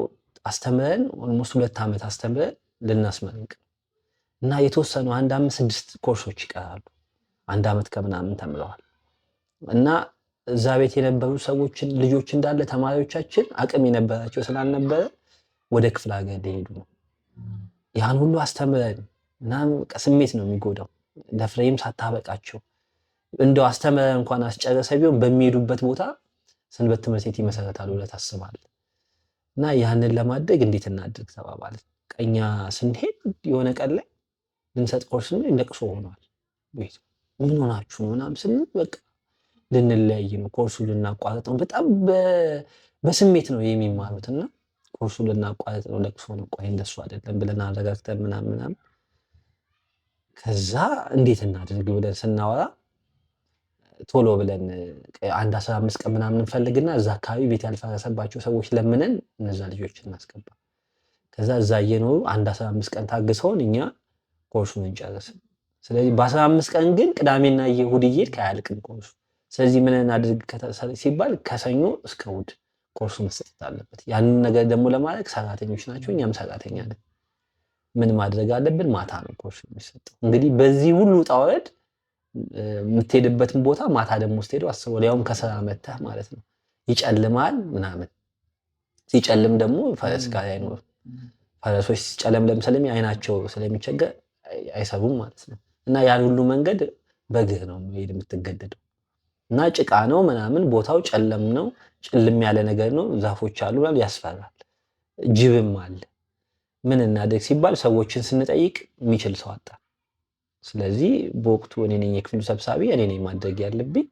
አስተምረን almost 2 ዓመት አስተምረን ልናስመርቅ እና የተወሰኑ 1 5 6 ኮርሶች ይቀራሉ። 1 ዓመት ከምናምን ተምረዋል። እና እዛ ቤት የነበሩ ሰዎችን ልጆች እንዳለ ተማሪዎቻችን አቅም የነበራቸው ስላልነበረ ወደ ክፍለ ሀገር ሊሄዱ ነው። ያን ሁሉ አስተምረን ምናምን በቃ ስሜት ነው የሚጎዳው። ለፍሬም ሳታበቃቸው እንደው አስተምረን እንኳን አስጨረሰ ቢሆን በሚሄዱበት ቦታ ሰንበት ትምህርት ቤት ይመሰረታሉ ብለህ ታስባለህ። እና ያንን ለማድረግ እንዴት እናድርግ ተባባልን። እኛ ስንሄድ የሆነ ቀን ላይ ልንሰጥ ኮርስ ነው ለቅሶ ሆኗል። ቤቱ ምን ሆናችሁ ነው ምናምን ስንል በቃ ልንለያይ ነው፣ ኮርሱ ልናቋርጥ ነው። በጣም በስሜት ነው የሚማሩት እና ኮርሱ ልናቋርጥ ነው፣ ለቅሶ ነው። ቆይ እንደሱ አይደለም ብለን አረጋግተን ምናምን ምናምን ከዛ እንዴት እናድርግ ብለን ስናወራ ቶሎ ብለን አንድ 15 ቀን ምናምን እንፈልግና እዛ አካባቢ ቤት ያልፈረሰባቸው ሰዎች ለምነን እነዛ ልጆች እናስገባ። ከዛ እዛ እየኖሩ አንድ 15 ቀን ታግሰውን እኛ ኮርሱን እንጨርስ። ስለዚህ በ15 ቀን ግን ቅዳሜና እሁድ እየሄድክ አያልቅም ኮርሱ። ስለዚህ ምን እናድርግ ሲባል ከሰኞ እስከ እሁድ ኮርሱ መሰጠት አለበት። ያንን ነገር ደግሞ ለማድረግ ሰራተኞች ናቸው፣ እኛም ሰራተኛ ነን። ምን ማድረግ አለብን? ማታ ነው ኮርሱ የሚሰጠው። እንግዲህ በዚህ ሁሉ ውጣ ውረድ የምትሄድበትን ቦታ ማታ ደግሞ ስትሄደው አስበው፣ ሊያውም ከስራ መተህ ማለት ነው። ይጨልማል ምናምን። ሲጨልም ደግሞ ፈረስ ጋር አይኖርም። ፈረሶች ሲጨለምለም አይናቸው ስለሚቸገር አይሰሩም ማለት ነው። እና ያን ሁሉ መንገድ በእግር ነው መሄድ የምትገደደው። እና ጭቃ ነው ምናምን፣ ቦታው ጨለም ነው፣ ጭልም ያለ ነገር ነው። ዛፎች አሉ ምናምን፣ ያስፈራል። ጅብም አለ። ምን እናድርግ ሲባል ሰዎችን ስንጠይቅ የሚችል ሰው አጣ። ስለዚህ በወቅቱ እኔ ነኝ የክፍሉ ሰብሳቢ፣ እኔ ነኝ ማድረግ ያለብኝ።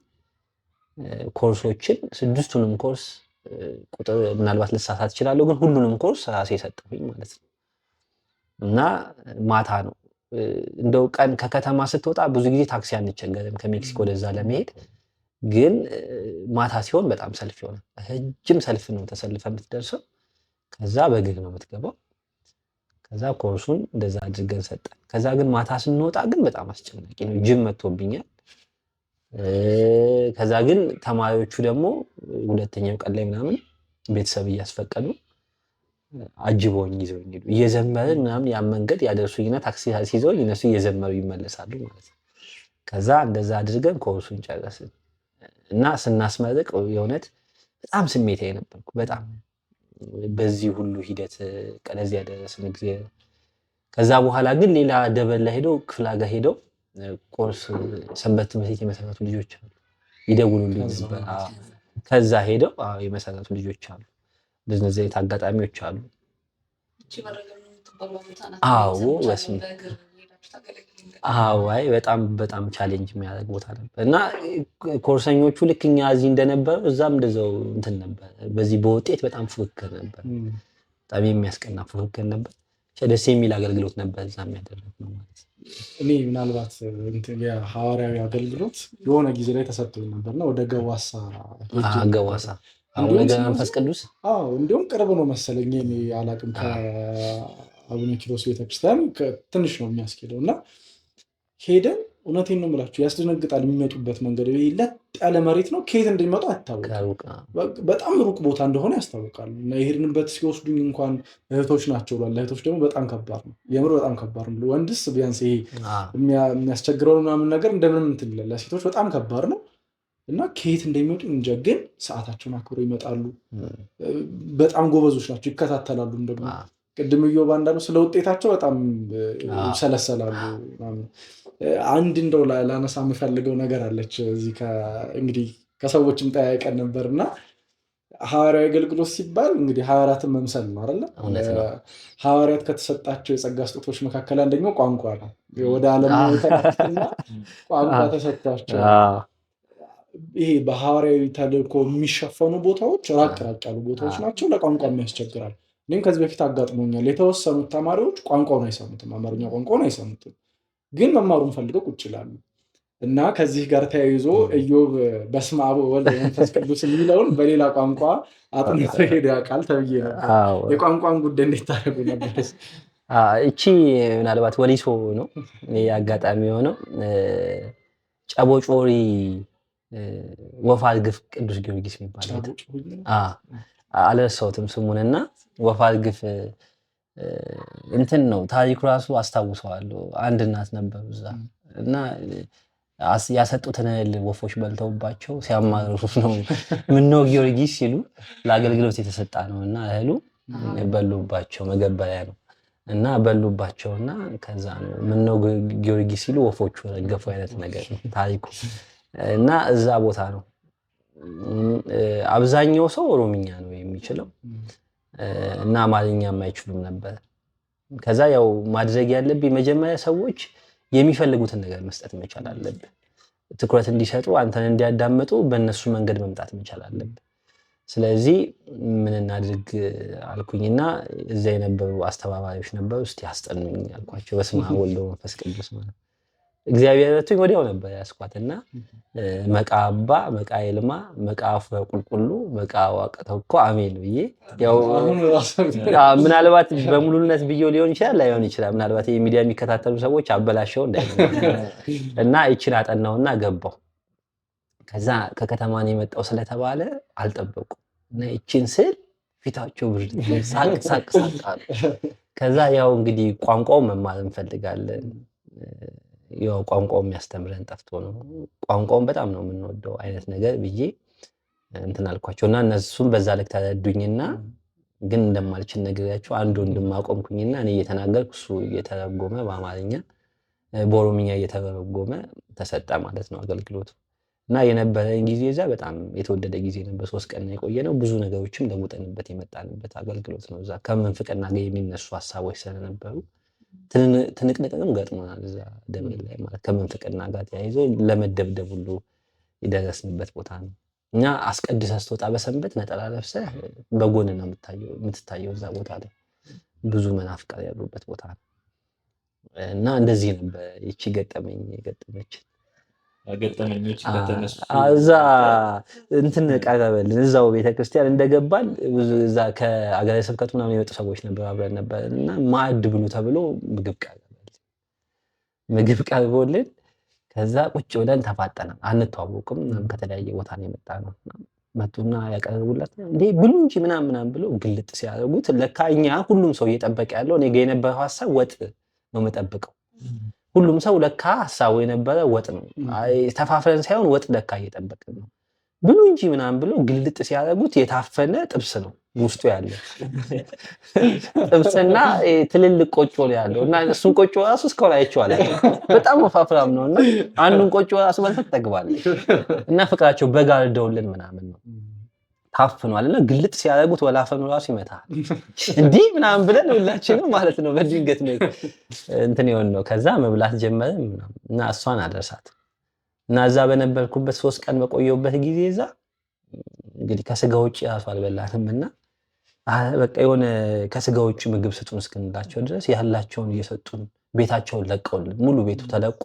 ኮርሶችን 6ቱንም ኮርስ ቁጥር ምናልባት ልሳሳት እችላለሁ፣ ግን ሁሉንም ኮርስ ራሴ ሰጠሁኝ ማለት ነው። እና ማታ ነው እንደው ቀን ከከተማ ስትወጣ ብዙ ጊዜ ታክሲ አንቸገርም ከሜክሲኮ ወደዛ ለመሄድ። ግን ማታ ሲሆን በጣም ሰልፍ ይሆናል። ረጅም ሰልፍ ነው ተሰልፈ የምትደርሰው። ከዛ በእግር ነው የምትገባው። ከዛ ኮርሱን እንደዛ አድርገን ሰጠን። ከዛ ግን ማታ ስንወጣ ግን በጣም አስጨናቂ ነው። ጅብ መጥቶብኛል። ከዛ ግን ተማሪዎቹ ደግሞ ሁለተኛው ቀን ላይ ምናምን ቤተሰብ እያስፈቀዱ አጅበውኝ ይዘውኝ ሄዱ። እየዘመርን ምናምን ያን መንገድ ያደርሱኝና ታክሲ ሲይዘውኝ እነሱ እየዘመሩ ይመለሳሉ ማለት ነው። ከዛ እንደዛ አድርገን ኮርሱን ጨረስን። እና ስናስመርቅ የእውነት በጣም ስሜታዊ ነበርኩ። በጣም በዚህ ሁሉ ሂደት ቀለዚህ ያደረስን ጊዜ። ከዛ በኋላ ግን ሌላ ደብር ላይ ሄደው ክፍለ ሀገር ሄደው ኮርስ ሰንበት ትምህርት ቤት የመሰረቱ ልጆች አሉ። ይደውሉልኝ ነበር። ከዛ ሄደው የመሰረቱ ልጆች አሉ። እንደዚህ አይነት አጋጣሚዎች አሉ። አዎ አዎ፣ አይ በጣም በጣም challenge የሚያደርግ ቦታ ነበር። እና ኮርሰኞቹ ልክ እኛ እዚህ እንደነበረው እዛም እንደዛው እንትን ነበር። በዚህ በውጤት በጣም ፉክክር ነበር። በጣም የሚያስቀና ፉክክር ነበር። ደስ የሚል አገልግሎት ነበር እዛም ያደረግነው ማለት ነው። እኔ ምናልባት የሐዋርያዊ አገልግሎት የሆነ ጊዜ ላይ ተሰጥቶኝ ነበርና ወደ ገዋሳ ገዋሳ አቡነ ገብረ መንፈስ ቅዱስ። አዎ፣ እንዲሁም ቅርብ ነው መሰለኝ፣ እኔ አላውቅም። ከአቡነ ኪሮስ ቤተክርስቲያን ትንሽ ነው የሚያስኬደው። እና ሄደን እውነቴን ነው የምላችሁ፣ ያስደነግጣል። የሚመጡበት መንገድ ለጥ ያለ መሬት ነው፣ ከየት እንደሚመጡ አይታወቅም። በጣም ሩቅ ቦታ እንደሆነ ያስታውቃል። እና የሄድንበት ሲወስዱኝ እንኳን እህቶች ናቸው ብሏል። ለእህቶች ደግሞ በጣም ከባድ ነው፣ የምር በጣም ከባድ ነው። ወንድስ ቢያንስ ይሄ የሚያስቸግረውን ምናምን ነገር እንደምንም እንትን ይላል። ለሴቶች በጣም ከባድ ነው። እና ከየት እንደሚመጡ እንጃ፣ ግን ሰዓታቸውን አክብረው ይመጣሉ። በጣም ጎበዞች ናቸው፣ ይከታተላሉ። ደግሞ ቅድም እዮብ እንዳለው ስለ ውጤታቸው በጣም ይብሰለሰላሉ። አንድ እንደው ላነሳ የምፈልገው ነገር አለች እዚህ እንግዲህ ከሰዎችም ጠያይቀን ነበር እና ሐዋርያዊ አገልግሎት ሲባል እንግዲህ ሐዋርያትን መምሰል ነው አይደለ? ሐዋርያት ከተሰጣቸው የጸጋ ስጦቶች መካከል አንደኛው ቋንቋ ነው። ወደ ዓለም የተላኩትና ቋንቋ ተሰጥቷቸው ይሄ በሐዋርያዊ ተልእኮ የሚሸፈኑ ቦታዎች ራቅ ራቅ ያሉ ቦታዎች ናቸው። ለቋንቋም ያስቸግራል። እኔም ከዚህ በፊት አጋጥሞኛል። የተወሰኑት ተማሪዎች ቋንቋውን አይሰሙትም፣ አማርኛ ቋንቋውን አይሰሙትም፣ ግን መማሩን ፈልገው ቁጭ ይላሉ። እና ከዚህ ጋር ተያይዞ እዮብ በስመ አብ ወወልድ ወመንፈስ ቅዱስ የሚለውን በሌላ ቋንቋ አጥንቶ ሄዶ ያውቃል ተብዬ ነበር። የቋንቋን ጉዳይ እንዴት ታደርጉ ነበር? እቺ ምናልባት ወሊሶ ነው ይሄ አጋጣሚ የሆነው። ጨቦጮሪ ወፋ ግፍ ቅዱስ ጊዮርጊስ የሚባል አልረሳሁትም ስሙንና ወፋ ግፍ እንትን ነው ታሪኩ ራሱ አስታውሰዋለሁ። አንድ እናት ነበሩ እዛ እና ያሰጡትን እህል ወፎች በልተውባቸው ሲያማርሩ ነው ምነው ጊዮርጊስ ሲሉ ለአገልግሎት የተሰጣ ነውና እህሉ በሉባቸው፣ መገበሪያ ነው እና በሉባቸውና ከዛ ነው ምነው ጊዮርጊስ ሲሉ ወፎቹ ረገፉ አይነት ነገር ነው ታሪኩ። እና እዛ ቦታ ነው አብዛኛው ሰው ኦሮምኛ ነው የሚችለው እና አማርኛም አይችሉም ነበር። ከዛ ያው ማድረግ ያለብኝ መጀመሪያ ሰዎች የሚፈልጉትን ነገር መስጠት መቻል አለብህ። ትኩረት እንዲሰጡ አንተን እንዲያዳምጡ በእነሱ መንገድ መምጣት መቻል አለብህ። ስለዚህ ምን እናድርግ አልኩኝና እዛ የነበሩ አስተባባሪዎች ነበሩ። እስቲ አስጠኑኝ አልኳቸው። በስመ አብ ወወልድ ወመንፈስ ቅዱስ ማለት እግዚአብሔር ረድቶኝ ወዲያው ነበር ያስኳትና መቃ አባ መቃ ይልማ መቃ አፍረ ቁልቁሉ መቃ ዋቀ ተኮ አሜን ብዬ ያው ምናልባት በሙሉነት ብዬው ሊሆን ይችላል ላይሆን ይችላል። ምናልባት የሚዲያ የሚከታተሉ ሰዎች አበላሸው እንዳይሆን እና ይችን አጠናውና ገባው። ከዛ ከከተማ ነው የመጣው ስለተባለ አልጠበቁም እና ይችን ስል ፊታቸው ብርድ ሳቅ ሳቅ ሳቅ አሉ። ከዛ ያው እንግዲህ ቋንቋው መማር እንፈልጋለን፣ ያው ቋንቋው የሚያስተምረን ጠፍቶ ነው፣ ቋንቋውን በጣም ነው የምንወደው አይነት ነገር ብዬ እንትን አልኳቸው እና እነሱም በዛ ልክ ተረዱኝና ግን እንደማልችል ነግሬያቸው አንድ ወንድም አቆምኩኝና እኔ እየተናገርኩ እሱ እየተረጎመ በአማርኛ በኦሮምኛ እየተረጎመ ተሰጠ ማለት ነው አገልግሎቱ። እና የነበረን ጊዜ እዛ በጣም የተወደደ ጊዜ ነበር። 3 ቀን የቆየነው ብዙ ነገሮችም ለውጠንበት የመጣንበት አገልግሎት ነው። እዛ ከምንፍቅና ጋር የሚነሱ ሐሳቦች ስለነበሩ ትንቅንቅም ገጥሞናል እዛ ደብር ላይ ማለት ከምንፍቅና ጋር ተያይዞ ለመደብደብ ሁሉ የደረስንበት ቦታ ነው። እና አስቀድሰህ ስትወጣ በሰንበት ነጠላ ለብሰህ በጎን ነው የምትታየው እዛ ቦታ ላይ ብዙ መናፍቃን ያሉበት ቦታ ነው። እና እንደዚህ ነበር ይቺ ገጠመኝ የገጠመችን። ገጠመኞች ከተነሱ እዛ እንትን ቀረበልን እዛው ቤተክርስቲያን እንደገባን ብዙ እዛ ከአገረ ስብከቱ ምናምን የመጡ ሰዎች ነበሩ፣ አብረን ነበር እና ማዕድ ብሉ ተብሎ ምግብ ቀረበልን። ምግብ ቀርቦልን ከዛ ቁጭ ብለን ተፋጠናል። አንተዋወቅም፣ ከተለያየ ቦታ ነው የመጣነው። መጡና ያቀረቡላት እንዴ ብሉ እንጂ ምናምን ምናምን ብሎ ግልጥ ሲያደርጉት ለካ እኛ ሁሉም ሰው እየጠበቀ ያለው እኔ ጋር የነበረው ሐሳብ ወጥ ነው የምጠብቀው። ሁሉም ሰው ለካ ሐሳቡ የነበረ ወጥ ነው። አይ ተፋፍረን ሳይሆን ወጥ ለካ እየጠበቅን ነው። ብሉ እንጂ ምናምን ብሎ ግልጥ ሲያደርጉት የታፈነ ጥብስ ነው ውስጡ ያለው ጥብስና ትልልቅ ቆጮ ነው ያለው። እና እሱን ቆጮ ራሱ እስካሁን አይቼው አላውቅም። በጣም ወፋፍራም ነው እና አንዱን ቆጮ ራሱ በልተህ ትጠግባለህ። እና ፍቅራቸው በጋርደውልን ምናምን ነው ታፍኗል። እና ግልጥ ሲያደርጉት ወላፈኑ ራሱ ይመታል። እንዲህ ምናምን ብለን ሁላችንም ማለት ነው በድንገት ነው እንትን የሆነው። ከዛ መብላት ጀመርን ምናምን እና እሷን አደርሳት እና እዛ በነበርኩበት 3 ቀን በቆየሁበት ጊዜ እዛ እንግዲህ ከስጋ ውጪ ራሱ አልበላንም። እና በቃ የሆነ ከስጋ ውጪ ምግብ ስጡን እስክንላቸው ድረስ ያላቸውን እየሰጡን ቤታቸውን ለቀውልን ሙሉ ቤቱ ተለቆ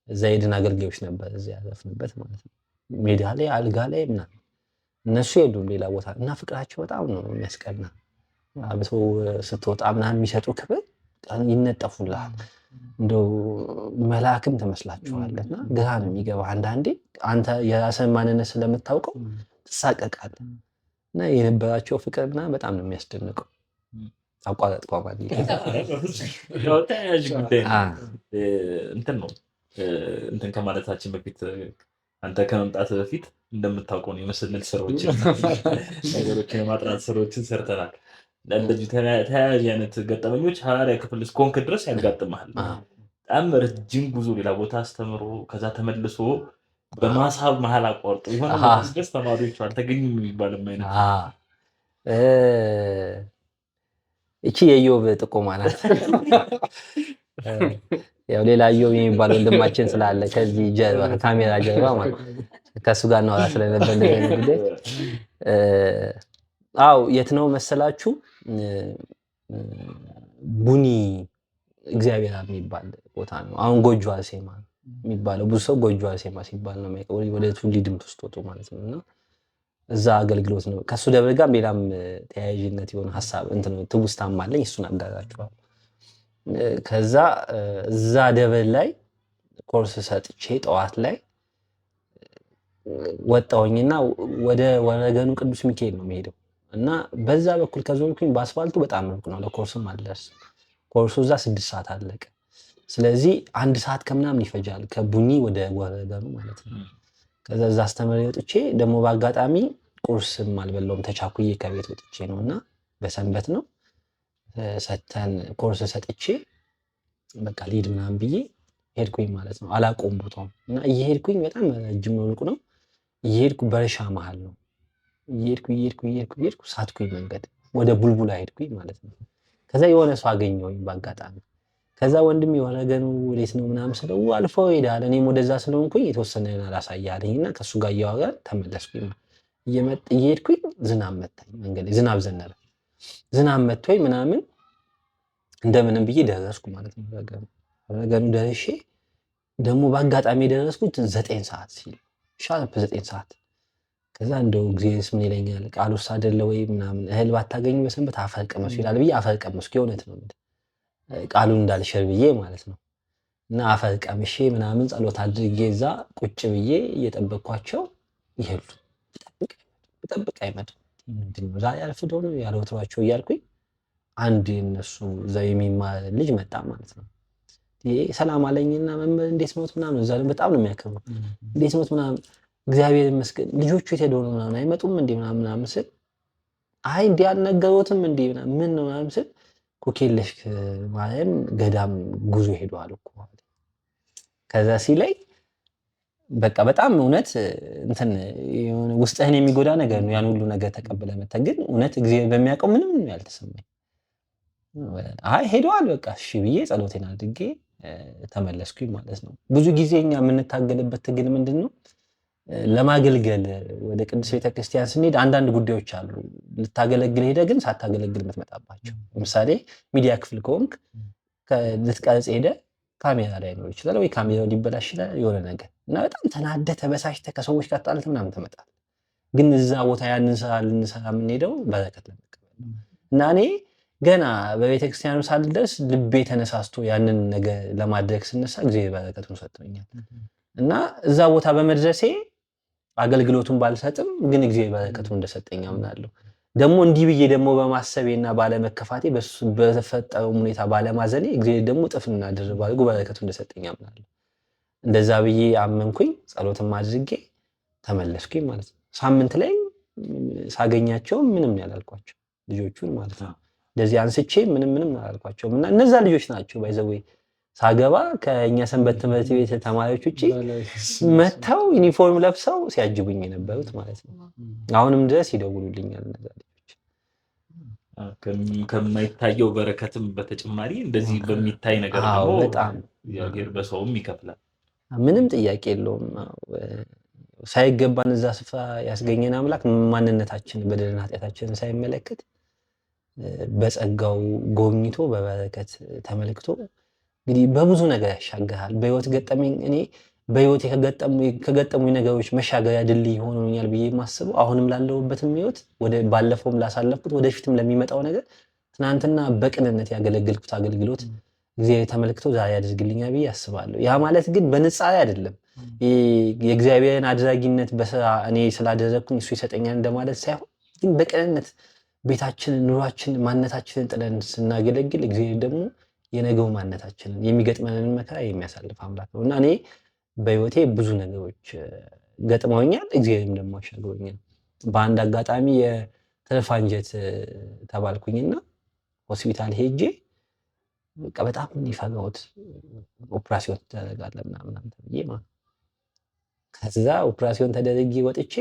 እዛ የድን አገልጋዮች ነበር እዛ ያረፍንበት ማለት ነው። ሜዳ ላይ አልጋ ላይ ምናምን እነሱ የሉም ሌላ ቦታ። እና ፍቅራቸው በጣም ነው የሚያስቀና። አብሶ ስትወጣ ምናምን የሚሰጡ ክብር ይነጠፉልሃል። እንደው መልአክም ትመስላችኋለህ እና ግራ ነው የሚገባ። አንዳንዴ አንተ የራስህን ማንነት ስለምታውቀው ትሳቀቃለህ። እና የነበራቸው ፍቅር ምናምን በጣም ነው የሚያስደንቀው። አቋረጥኩ። ያው ተያያዥ ጉዳይ ነው። እንትን ነው፣ እንትን ከማለታችን በፊት፣ አንተ ከመምጣት በፊት እንደምታውቀው ነው የመሰለል ስራዎችን፣ ነገሮችን የማጥራት ስራዎችን ሰርተናል። እንደዚህ ተያያዥ አይነት ገጠመኞች ሐዋርያ ክፍል እስከሆንክ ድረስ ያጋጥመሃል። በጣም ረጅም ጉዞ ሌላ ቦታ አስተምሮ ከዛ ተመልሶ በማሳብ መሀል አቋርጦ የሆነ ቦታ ሲደርስ ተማሪዎቹ አልተገኙም የሚባልም አይነት። እቺ የኢዮብ ጥቆማ ናት። ያው ሌላ ኢዮብ የሚባል ወንድማችን ስላለ ከዚህ ጀርባ፣ ከካሜራ ጀርባ ማለት፣ ከእሱ ጋር እናወራ ስለነበር እንደዚህ አይነት ጉዳይ። አው የት ነው መሰላችሁ? ቡኒ እግዚአብሔር አብ የሚባል ቦታ ነው። አሁን ጎጆ አርሴማ የሚባለው፣ ብዙ ሰው ጎጆ አርሴማ ሲባል ነው የሚያውቀው። ወደ ቱሊ ድምቱ ስትወጡ ማለት ነው። እና እዛ አገልግሎት ነው። ከእሱ ደብር ጋር ሌላም ተያያዥነት የሆነ ሀሳብ እንትን ትውስታም አለኝ። እሱን አጋራችኋለሁ። ከዛ እዛ ደብር ላይ ኮርስ ሰጥቼ ጠዋት ላይ ወጣሁኝና ወደ ወረገኑ ቅዱስ ሚካኤል ነው የሚሄደው እና በዛ በኩል ከዞርኩኝ በአስፋልቱ በጣም ሩቅ ነው፣ ለኮርስም አልደርስም። ኮርሱ እዛ 6 ሰዓት አለቀ። ስለዚህ 1 ሰዓት ከምናምን ይፈጃል ከቡኒ ወደ ወረገኑ ማለት ነው። ከዛ እዛ አስተምሬ ወጥቼ ደግሞ በአጋጣሚ ቁርስም አልበላሁም፣ ተቻኩዬ ከቤት ወጥቼ ነው እና በሰንበት ነው። ሰተን ኮርስ ሰጥቼ በቃ ልሂድ ምናምን ብዬ ሄድኩኝ ማለት ነው። አላቆም ቦታውን እና እየሄድኩኝ በጣም ረጅም ነው፣ ሩቅ ነው። እየሄድኩ በእርሻ መሀል ነው። እየሄድኩ እየሄድኩ እየሄድኩ እየሄድኩ ሳትኩኝ መንገድ፣ ወደ ቡልቡላ ሄድኩኝ ማለት ነው። ከዛ የሆነ ሰው አገኘሁኝ በአጋጣሚ። ከዛ ወንድም ወረገኑ ወዴት ነው ምናምን ስለው አልፈው ሄዳል። እኔም ወደዛ ስለሆንኩኝ የተወሰነ አላሳያለኝ እና ከእሱ ጋር እያወራን ተመለስኩኝ። እየሄድኩኝ ዝናብ መታኝ፣ መንገድ ላይ ዝናብ ዘነበ። ዝናብ መቶኝ ምናምን እንደምንም ብዬ ደረስኩ ማለት ነው። ወረገኑ ወረገኑ ደርሼ ደግሞ በአጋጣሚ የደረስኩት 9 ሰዓት ሲል፣ sharp 9 ሰዓት። ከዛ እንደው እግዚአብሔርስ ምን ይለኛል፣ ቃሉስ አይደለ ወይ ምናምን እህል ባታገኙ በሰንበት አፈር ቅመሱ ይላል ብዬ አፈር ቀመስኩ። የእውነት ነው ቃሉን እንዳልሽር ብዬ ማለት ነው። እና አፈር ቀምሼ ምናምን ጸሎት አድርጌ እዛ ቁጭ ብዬ እየጠበቅኳቸው ይሄዱ፣ ብጠብቅ ብጠብቅ አይመጡም። ምንድን ነው ዛሬ አርፍደው ነው ያለ ወትሯቸው እያልኩኝ አንድ የእነሱ እዛ የሚማር ልጅ መጣ ማለት ነው። ይሄ ሰላም አለኝና መምህር እንዴት ኖት ምናምን፣ እዛ በጣም ነው የሚያከብረው። እንዴት ኖት ምናምን፣ እግዚአብሔር ይመስገን፣ ልጆቹ የት ሄደው ነው ምናምን አይመጡም እንዴ ምናምን ምናምን ስል፣ አይ እንዲህ አልነገሮትም እንዴ ምናምን ምን ነው ምናምን ስል፣ ኩኬለሽ ማርያም ገዳም ጉዞ ሄደዋል እኮ። ከዛ ሲለኝ በቃ በጣም እውነት እንትን የሆነ ውስጥህን የሚጎዳ ነገር ነው። ያን ሁሉ ነገር ተቀብለህ መተህ ግን እውነት እግዚአብሔር በሚያውቀው ምንም ነው ያልተሰማኝ። አይ ሄደዋል በቃ እሺ ብዬ ጸሎቴን አድርጌ ተመለስኩኝ ማለት ነው። ብዙ ጊዜ እኛ የምንታገልበት ትግል ምንድን ነው? ለማገልገል ወደ ቅዱስ ቤተክርስቲያን ስንሄድ አንዳንድ ጉዳዮች አሉ። ልታገለግል ሄደህ ግን ሳታገለግል የምትመጣባቸው። ለምሳሌ ሚዲያ ክፍል ከሆንክ ልትቀርጽ ሄደህ ካሜራ ላይኖር ይችላል ወይ ካሜራው ሊበላሽ ይችላል የሆነ ነገር እና በጣም ተናደህ ተበሳጭተህ ከሰዎች ጋር ተጣልተህ ምናምን ትመጣለህ። ግን እዛ ቦታ ያንን ስራ ልንሰራ የምንሄደው በረከት ለመቀበል ነው። እና እኔ ገና በቤተክርስቲያኑ ሳልደርስ ልቤ ተነሳስቶ ያንን ነገር ለማድረግ ስነሳ እግዚአብሔር በረከቱን ሰጥቶኛል። እና እዛ ቦታ በመድረሴ አገልግሎቱን ባልሰጥም ግን እግዚአብሔር በረከቱን እንደሰጠኝ አምናለሁ። ደግሞ እንዲህ ብዬ ደግሞ በማሰቤና ባለመከፋቴ በተፈጠረው ሁኔታ ባለማዘኔ እግዚአብሔር ደግሞ እጥፍና ድርብ አድርጎ በረከቱን እንደሰጠኝ አምናለሁ። እንደዛ ብዬ አመንኩኝ፣ ጸሎትም አድርጌ ተመለስኩኝ ማለት ነው። ሳምንት ላይ ሳገኛቸው ምንም ያላልኳቸው ልጆቹን ማለት ነው። እንደዚህ አንስቼ ምንም ምንም አላልኳቸውም። እና እነዛ ልጆች ናቸው by the way ሳገባ ከእኛ ሰንበት ትምህርት ቤት ተማሪዎች ውጭ መጥተው ዩኒፎርም ለብሰው ሲያጅቡኝ የነበሩት ማለት ነው። አሁንም ድረስ ይደውሉልኛል እነዛ ልጆች። ከማይታየው በረከትም በተጨማሪ እንደዚህ በሚታይ ነገር ደግሞ በጣም እግዚአብሔር በሰውም ይከፍላል። ምንም ጥያቄ የለውም። ሳይገባን እዛ ስፍራ ያስገኘን አምላክ ማንነታችንን በደልና ኃጢአታችንን ሳይመለከት በጸጋው ጎብኝቶ በበረከት ተመልክቶ እንግዲህ በብዙ ነገር ያሻግርሃል። በህይወት ገጠመኝ እኔ በህይወት ከገጠሙኝ ነገሮች መሻገሪያ ድልድይ ሆኖኛል ብዬ የማስበው አሁንም ላለሁበትም ህይወት፣ ባለፈውም ላሳለፍኩት፣ ወደፊትም ለሚመጣው ነገር ትናንትና በቅንነት ያገለገልኩት አገልግሎት እግዚአብሔር ተመልክቶ ዛሬ ያደርግልኛል ብዬ አስባለሁ። ያ ማለት ግን በንጻሬ አይደለም። የእግዚአብሔርን አድራጊነት በስራ እኔ ስላደረግኩኝ እሱ ይሰጠኛል እንደማለት ሳይሆን ግን በቅንነት ቤታችንን፣ ኑሯችንን፣ ማንነታችንን ጥለን ስናገለግል እግዚአብሔር ደግሞ የነገው ማንነታችንን የሚገጥመንን መከራ የሚያሳልፍ አምላክ ነው እና እኔ በህይወቴ ብዙ ነገሮች ገጥመውኛል፣ እግዚአብሔርም ደግሞ አሻግሮኛል። በአንድ አጋጣሚ የትርፍ አንጀት ተባልኩኝና ሆስፒታል ሄጄ በቃ በጣም የፈራሁት ኦፕራሲዮን ትደረጋለህ ምናምን ተብዬ ማለት ከዛ ኦፕራሲዮን ተደርጌ ወጥቼ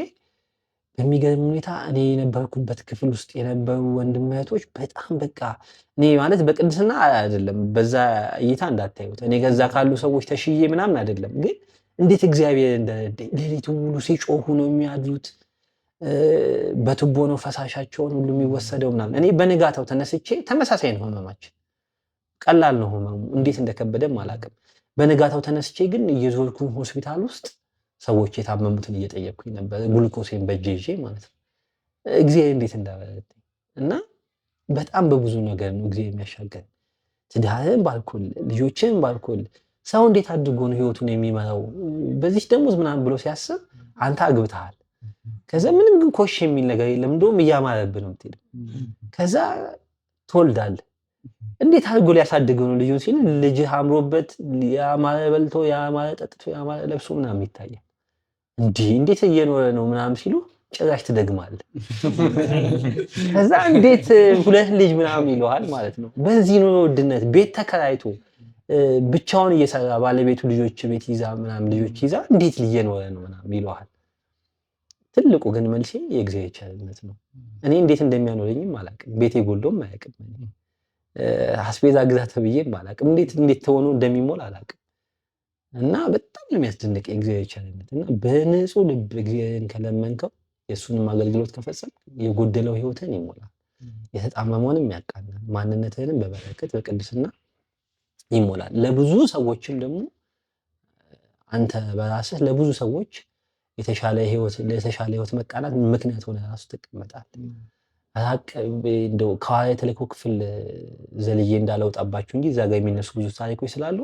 በሚገርም ሁኔታ እኔ የነበርኩበት ክፍል ውስጥ የነበሩ ወንድም እህቶች በጣም በቃ እኔ ማለት በቅድስና አይደለም፣ በዛ እይታ እንዳታዩት፣ እኔ ከዛ ካሉ ሰዎች ተሽዬ ምናምን አይደለም፣ ግን እንዴት እግዚአብሔር እንደረዳኝ ሌሊቱን ሙሉ ሲጮሁ ነው የሚያድሩት። በቱቦ ነው ፈሳሻቸውን ሁሉ የሚወሰደው ምናምን። እኔ በንጋታው ተነስቼ ተመሳሳይ ነው ህመማችን፣ ቀላል ነው ህመሙ፣ እንዴት እንደከበደም አላውቅም። በንጋታው ተነስቼ ግን እየዞርኩኝ ሆስፒታል ውስጥ ሰዎች የታመሙትን እየጠየቅኩኝ ነበር፣ ግሉኮሴን በእጄ ይዤ ማለት ነው። እግዚአብሔር እንዴት እንዳበረታኝ እና በጣም በብዙ ነገር ነው እግዚአብሔር የሚያሻገር። ትዳርህን ባርኮል፣ ልጆችህን ባርኮል። ሰው እንዴት አድርጎ ነው ህይወቱን የሚመራው በዚህ ደሞዝ ምናምን ብሎ ሲያስብ አንተ አግብተሃል። ከዛ ምንም ግን ኮሽ የሚል ነገር የለም። እንደውም እያማረብህ ነው የምትሄደው። ከዛ ትወልዳለህ። እንዴት አድርጎ ሊያሳድገው ነው ልጁን ሲል ልጅህ አምሮበት ያማረ በልቶ ያማረ ጠጥቶ ያማረ ለብሶ ምናምን ይታያል። እንዲህ እንዴት እየኖረ ነው ምናምን ሲሉ ጭራሽ ትደግማለህ። ከዛ እንዴት ሁለት ልጅ ምናምን ይለዋል ማለት ነው። በዚህ ኑሮ ውድነት ቤት ተከራይቶ ብቻውን እየሰራ ባለቤቱ ልጆች ቤት ይዛ ምናምን ልጆች ይዛ እንዴት እየኖረ ነው ምናምን ይለዋል። ትልቁ ግን መልሴ የእግዚአብሔር ቸርነት ነው። እኔ እንዴት እንደሚያኖረኝም አላውቅም። ቤቴ ጎሎም አያውቅም። አስቤዛ ግዛ ተብዬም አላውቅም። እንዴት እንዴት ተሆኖ እንደሚሞል አላውቅም። እና በጣም ነው የሚያስደንቅ የእግዚአብሔር ቸርነት። እና በንጹህ ልብ እግዚአብሔርን ከለመንከው የእሱንም አገልግሎት ከፈጸምክ የጎደለው ህይወትን ይሞላል፣ የተጣመመውንም ያቃናል፣ ማንነትህንም በበረከት በቅድስና ይሞላል። ለብዙ ሰዎችም ደግሞ አንተ በራስህ ለብዙ ሰዎች የተሻለ ህይወት ለተሻለ ህይወት መቃናት ምክንያት ሆነ ራሱ ትቀመጣለህ። እንደው ከሐዋርያት ተልእኮ ክፍል ዘልዬ እንዳለውጣባችሁ እንጂ እዛ ጋር የሚነሱ ብዙ ታሪኮች ስላሉ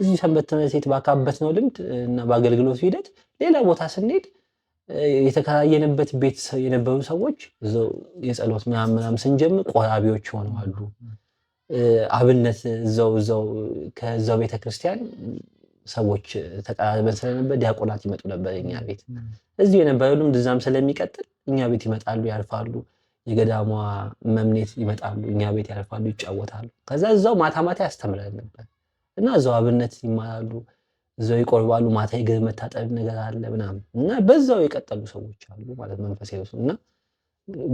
እዚህ ሰንበት ትምህርት ቤት ባካበትነው ልምድ እና በአገልግሎቱ ሂደት ሌላ ቦታ ስንሄድ የተከራየንበት ቤት የነበሩ ሰዎች እዛው የጸሎት ምናምን ምናምን ስንጀምር ቆራቢዎች ሆነዋሉ። አብነት እዛው እዛው ከዛው ቤተክርስቲያን ሰዎች ተቀራርበን ስለነበር ዲያቆናት ይመጡ ነበር እኛ ቤት። እዚሁ የነበረው ልምድ እዛም ስለሚቀጥል እኛ ቤት ይመጣሉ፣ ያርፋሉ። የገዳሟ መምኔት ይመጣሉ፣ እኛ ቤት ያርፋሉ፣ ይጫወታሉ። ከዛ እዛው ማታ ማታ ያስተምረን ነበር እና እዛው አብነት ይማራሉ፣ እዛው ይቆርባሉ። ማታ የእግር መታጠብ ነገር አለ ምናምን እና በዛው የቀጠሉ ሰዎች አሉ ማለት መንፈሳዊ ሰው እና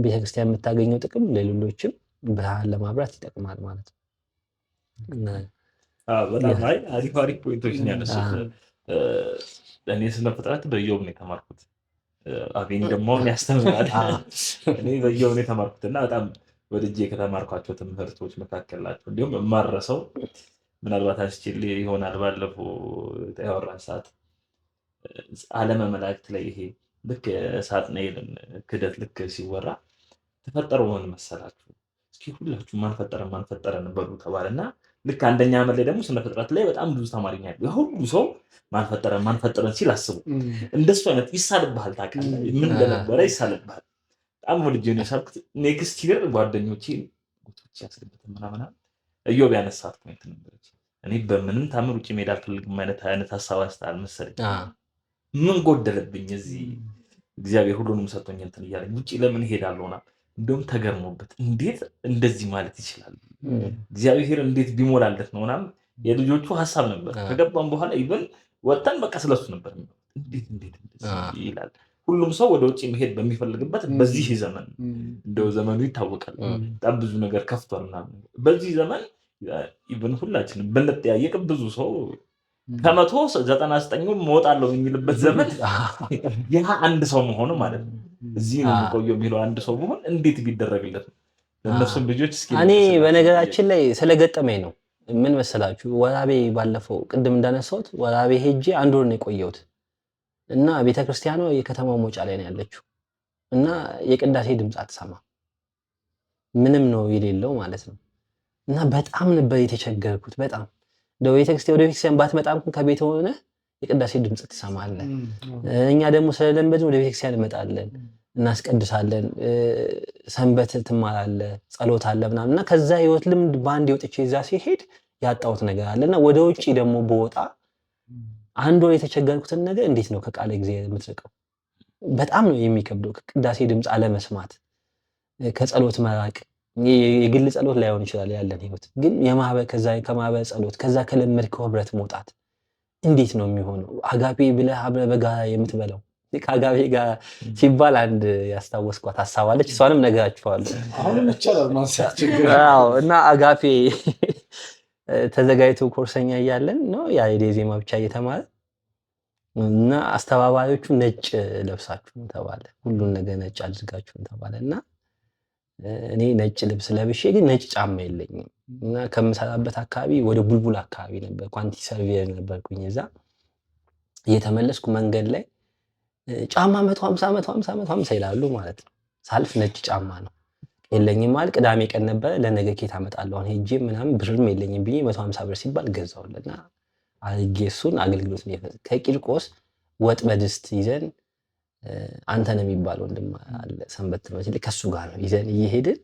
ቤተክርስቲያን የምታገኘው ጥቅም ለሌሎችም ብርሃን ለማብራት ይጠቅማል ማለት ነው። በጣም አሪፍ አሪፍ point ኦች ነው ያነሱት። እኔ ስነ ፍጥረት በኢዮብ ነው የተማርኩት። አቤን ደግሞ ያስተምራል። እኔ በኢዮብ ነው የተማርኩት እና በጣም ወድጄ ከተማርኳቸው ትምህርቶች መካከል ናቸው። እንዲሁም የማረሰው ምናልባት አንስቼል ይሆናል ባለፈው ያወራን ሰዓት ዓለመ መላእክት ላይ ይሄ ልክ ሳጥናኤልን ክደት ልክ ሲወራ ተፈጠረው ምን መሰላችሁ? እስኪ ሁላችሁ ማን ፈጠረን ማን ፈጠረን በሉ ተባለና ልክ አንደኛ ዓመት ላይ ደግሞ ስነ ፍጥረት ላይ በጣም ብዙ ተማሪ ነው ያለው። ሁሉ ሰው ማን ፈጠረን ማን ፈጠረን ሲል አስቡ። እንደሱ አይነት ይሳልብሃል፣ ታውቃለህ፣ ምን እንደነበረ ይሳልብሃል። በጣም ወልጄ ነው የሳልኩት። next year ጓደኞቼ ጎቶች ያስገብተን ምናምን ኢዮብ ያነሳት point ነበረች። እኔ በምንም ታምር ውጭ መሄድ አልፈልግም አይነት ሀሳብ አንስተሃል መሰለኝ። ምን ጎደለብኝ እዚህ እግዚአብሔር ሁሉንም ሰጥቶኝ እንትን እያለኝ ውጭ ለምን እሄዳለሁ? እንደውም ተገርሞበት እንዴት እንደዚህ ማለት ይችላል? እግዚአብሔር እንዴት ቢሞላለት ነው ምናምን የልጆቹ ሀሳብ ነበር። ከገባም በኋላ even ወጥተን በቃ ስለሱ ነበር እንዴት እንዴት ይላል። ሁሉም ሰው ወደ ውጭ መሄድ በሚፈልግበት በዚህ ዘመን እንደው ዘመኑ ይታወቃል፣ በጣም ብዙ ነገር ከፍቷል ምናምን። በዚህ ዘመን even ሁላችንም ብንጠያየቅ ብዙ ሰው ከ199 እወጣለሁ የሚልበት ዘመን ያ አንድ ሰው መሆኑ ማለት ነው። እዚህ ነው የሚቆየው የሚለው አንድ ሰው መሆን እንዴት ቢደረግለት ነው? ለእነሱም ልጆች እስኪ እኔ በነገራችን ላይ ስለገጠመኝ ነው። ምን መሰላችሁ፣ ወራቤ ባለፈው ቅድም እንዳነሳሁት ወራቤ ሄጄ አንድ ወር ነው የቆየሁት እና ቤተክርስቲያኗ የከተማው መውጫ ላይ ነው ያለችው እና የቅዳሴ ድምፅ አትሰማ ምንም ነው የሌለው ማለት ነው። እና በጣም ነበር የተቸገርኩት በጣም እንደው ቤተክርስቲያን ወደ ቤተክርስቲያን ባትመጣም ከቤት ሆነ የቅዳሴ ድምፅ ትሰማለህ። እኛ ደግሞ ስለለመድን ወደ ቤተክርስቲያን እንመጣለን፣ እናስቀድሳለን፣ ሰንበት ትማራለህ፣ ጸሎት አለ ምናምን እና ከዛ ህይወት ልምድ በአንድ ወጥቼ እዛ ሲሄድ ያጣሁት ነገር አለ እና ወደ ውጭ ደግሞ በወጣ አንድ ወር የተቸገርኩትን ነገር እንዴት ነው ከቃለ እግዚአብሔር የምትርቀው? በጣም ነው የሚከብደው። ከቅዳሴ ድምፅ አለመስማት፣ ከጸሎት መራቅ፣ የግል ጸሎት ላይሆን ይችላል ያለን ህይወት፣ ግን የማህበር ከዛ ከማህበር ጸሎት ከዛ ከለመድከው ህብረት መውጣት እንዴት ነው የሚሆነው? አጋፔ ብለህ አብረህ በጋራ የምትበላው ከአጋፔ ጋር ሲባል አንድ ያስታወስኳት ሀሳብ አለች። እሷንም ነግራችኋለሁ። አሁንም ይቻላል ማንሳት ችግር። አዎ እና አጋፔ ተዘጋጅቶ ኮርሰኛ እያለን ነው ያሬድ ዜማ ብቻ እየተማረ እና አስተባባሪዎቹ ነጭ ለብሳችሁ ተባለ። ሁሉን ነገር ነጭ አድርጋችሁ ተባለ እና እኔ ነጭ ልብስ ለብሼ ግን ነጭ ጫማ የለኝም እና ከምሰራበት አካባቢ ወደ ቡልቡል አካባቢ ነበር፣ quantity surveyor ነበርኩኝ። እዛ እየተመለስኩ መንገድ ላይ ጫማ 150 150 150 ይላሉ ማለት ነው። ሳልፍ ነጭ ጫማ ነው የለኝም ማለት ቅዳሜ ቀን ነበረ። ለነገ ኬት አመጣለሁ አሁን ሄጄ ምናምን ብርም የለኝም ብዬ 150 ብር ሲባል ገዛውልና አድርጌ እሱን አገልግሎት ነው ከቂርቆስ ወጥ በድስት ይዘን አንተን የሚባል ወንድም አለ ሰንበት ትምህርት ቤት ከሱ ጋር ነው ይዘን እየሄድን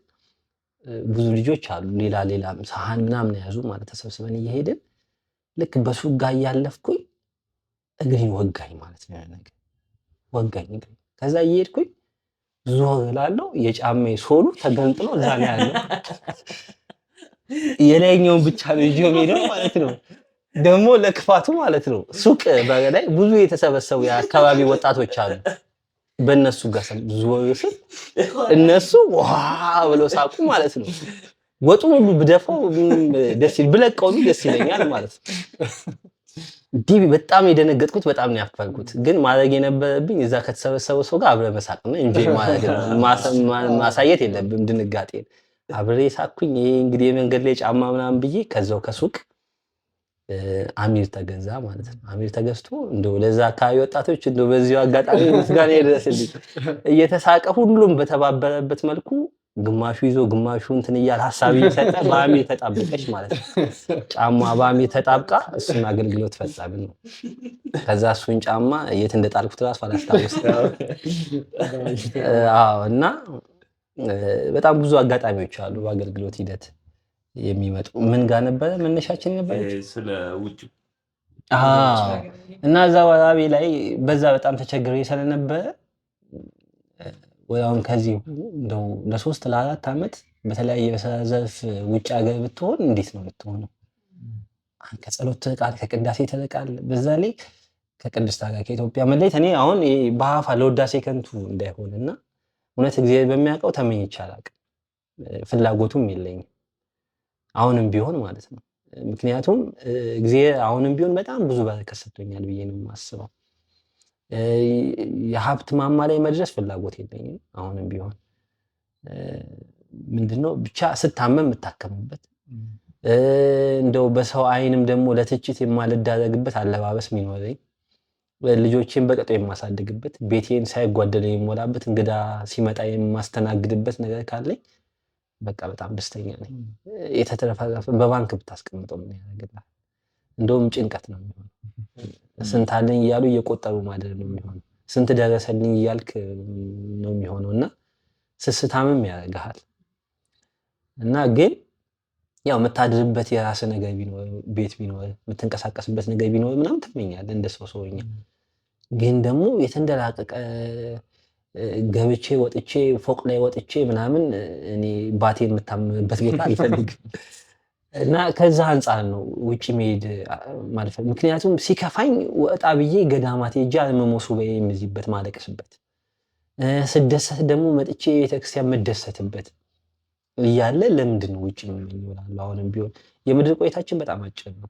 ብዙ ልጆች አሉ ሌላ ሌላም ሰሃን ምናምን የያዙ ማለት ተሰብስበን እየሄድን ልክ በሱቅ ጋር እያለፍኩኝ እግሬን ወጋኝ ማለት ነው። ነገር ወጋኝ እግሬን። ከዛ እየሄድኩኝ ዞር እላለሁ የጫማዬ ሶሉ ተገንጥሎ እዛ ነው ያለው። የላይኛውን ብቻ ነው ይዤው የምሄደው ማለት ነው። ደግሞ ለክፋቱ ማለት ነው ሱቅ በላይ ብዙ የተሰበሰቡ የአካባቢ ወጣቶች አሉ። በእነሱ ጋር ዞር ስል እነሱ ዋ ብለው ሳቁ ማለት ነው። ወጡ ሁሉ ብደፋው ደስ ይል ብለቀው ደስ ይለኛል ማለት ነው። ዲቢ በጣም የደነገጥኩት በጣም ነው ያፈርኩት። ግን ማድረግ የነበረብኝ እዛ ከተሰበሰበው ሰው ጋር አብረ መሳቅ ነው enjoy ማድረግ ነው። ማሳየት የለብም ድንጋጤን። አብሬ ሳኩኝ። ይሄ እንግዲህ የመንገድ ላይ ጫማ ምናምን ብዬ ከዛው ከሱቅ አሚር ተገዛ ማለት ነው። አሚር ተገዝቶ እንደው ለዛ አካባቢ ወጣቶች እንደው በዚሁ አጋጣሚ ምስጋና ይድረስልኝ። እየተሳቀ ሁሉም በተባበረበት መልኩ ግማሹ ይዞ ግማሹ እንትን እያለ ሀሳብ እየሰጠ በአሚር ተጣበቀች ማለት ነው። ጫማ በአሚር ተጣብቃ እሱን አገልግሎት ፈጻምን ነው። ከዛ እሱን ጫማ የት እንደጣልኩት እራሱ አላስታውስም። አዎ እና በጣም ብዙ አጋጣሚዎች አሉ በአገልግሎት ሂደት የሚመጡ። ምን ጋር ነበረ መነሻችን የነበረች? ስለ ውጭ አዎ እና እዛ ወራቤ ላይ በዛ በጣም ተቸግሬ ስለነበረ ወዲያውኑ ከዚህ እንደው ለ3 ለ4 ዓመት በተለያየ በስራ ዘርፍ ውጭ ሀገር ብትሆን እንዴት ነው የምትሆነው? ከጸሎት ትርቃለህ፣ ከቅዳሴ ትርቃለህ። በዛ ላይ ከቅድስት ሀገር ከኢትዮጵያ መለየት እኔ አሁን በአፋ ለውዳሴ ከንቱ እንዳይሆንና እውነት እግዚአብሔር በሚያውቀው ተመኝቼ አላውቅም። ፍላጎቱም የለኝም አሁንም ቢሆን ማለት ነው። ምክንያቱም እግዚአብሔር አሁንም ቢሆን በጣም ብዙ በረከት ሰጥቶኛል ብዬ ነው የማስበው። የሀብት ማማ ላይ መድረስ ፍላጎት የለኝም አሁንም ቢሆን። ምንድነው ብቻ ስታመም የምታከምበት እንደው በሰው አይንም ደግሞ ለትችት የማልዳረግበት አለባበስ የሚኖረኝ፣ ልጆቼን በቅጡ የማሳድግበት፣ ቤቴን ሳይጓደል የምሞላበት፣ እንግዳ ሲመጣ የማስተናግድበት ነገር ካለኝ በቃ በጣም ደስተኛ ነኝ። የተትረፈረፈ በባንክ ብታስቀምጠው ምን ያደርግልሃል? እንደውም ጭንቀት ነው የሚሆነው። ስንት አለኝ እያሉ እየቆጠሩ ማደር ነው የሚሆነው። ስንት ደረሰልኝ እያልክ ነው የሚሆነው እና ስስታምም ያደርግሃል። እና ግን ያው የምታድርበት የራስህ ነገር ቢኖር ቤት ቢኖር የምትንቀሳቀስበት ነገር ቢኖር ምናምን ትመኛለህ እንደ ሰው ሰውኛ። ግን ደግሞ የተንደላቀቀ ገብቼ ወጥቼ ፎቅ ላይ ወጥቼ ምናምን እኔ ባቴ የምታምምበት ቦታ አልፈልግም። እና ከዛ አንፃር ነው ውጪ መሄድ ማለት። ምክንያቱም ሲከፋኝ ወጣ ብዬ ገዳማት ሄጄ አርምሞ ሱባኤ የምይዝበት ማለቅስበት፣ ስደሰት ደግሞ መጥቼ ቤተክርስቲያን የምደሰትበት እያለ ለምንድን ነው ውጪ የምመኘው እላለሁ። አሁንም ቢሆን የምድር ቆይታችን በጣም አጭር ነው፣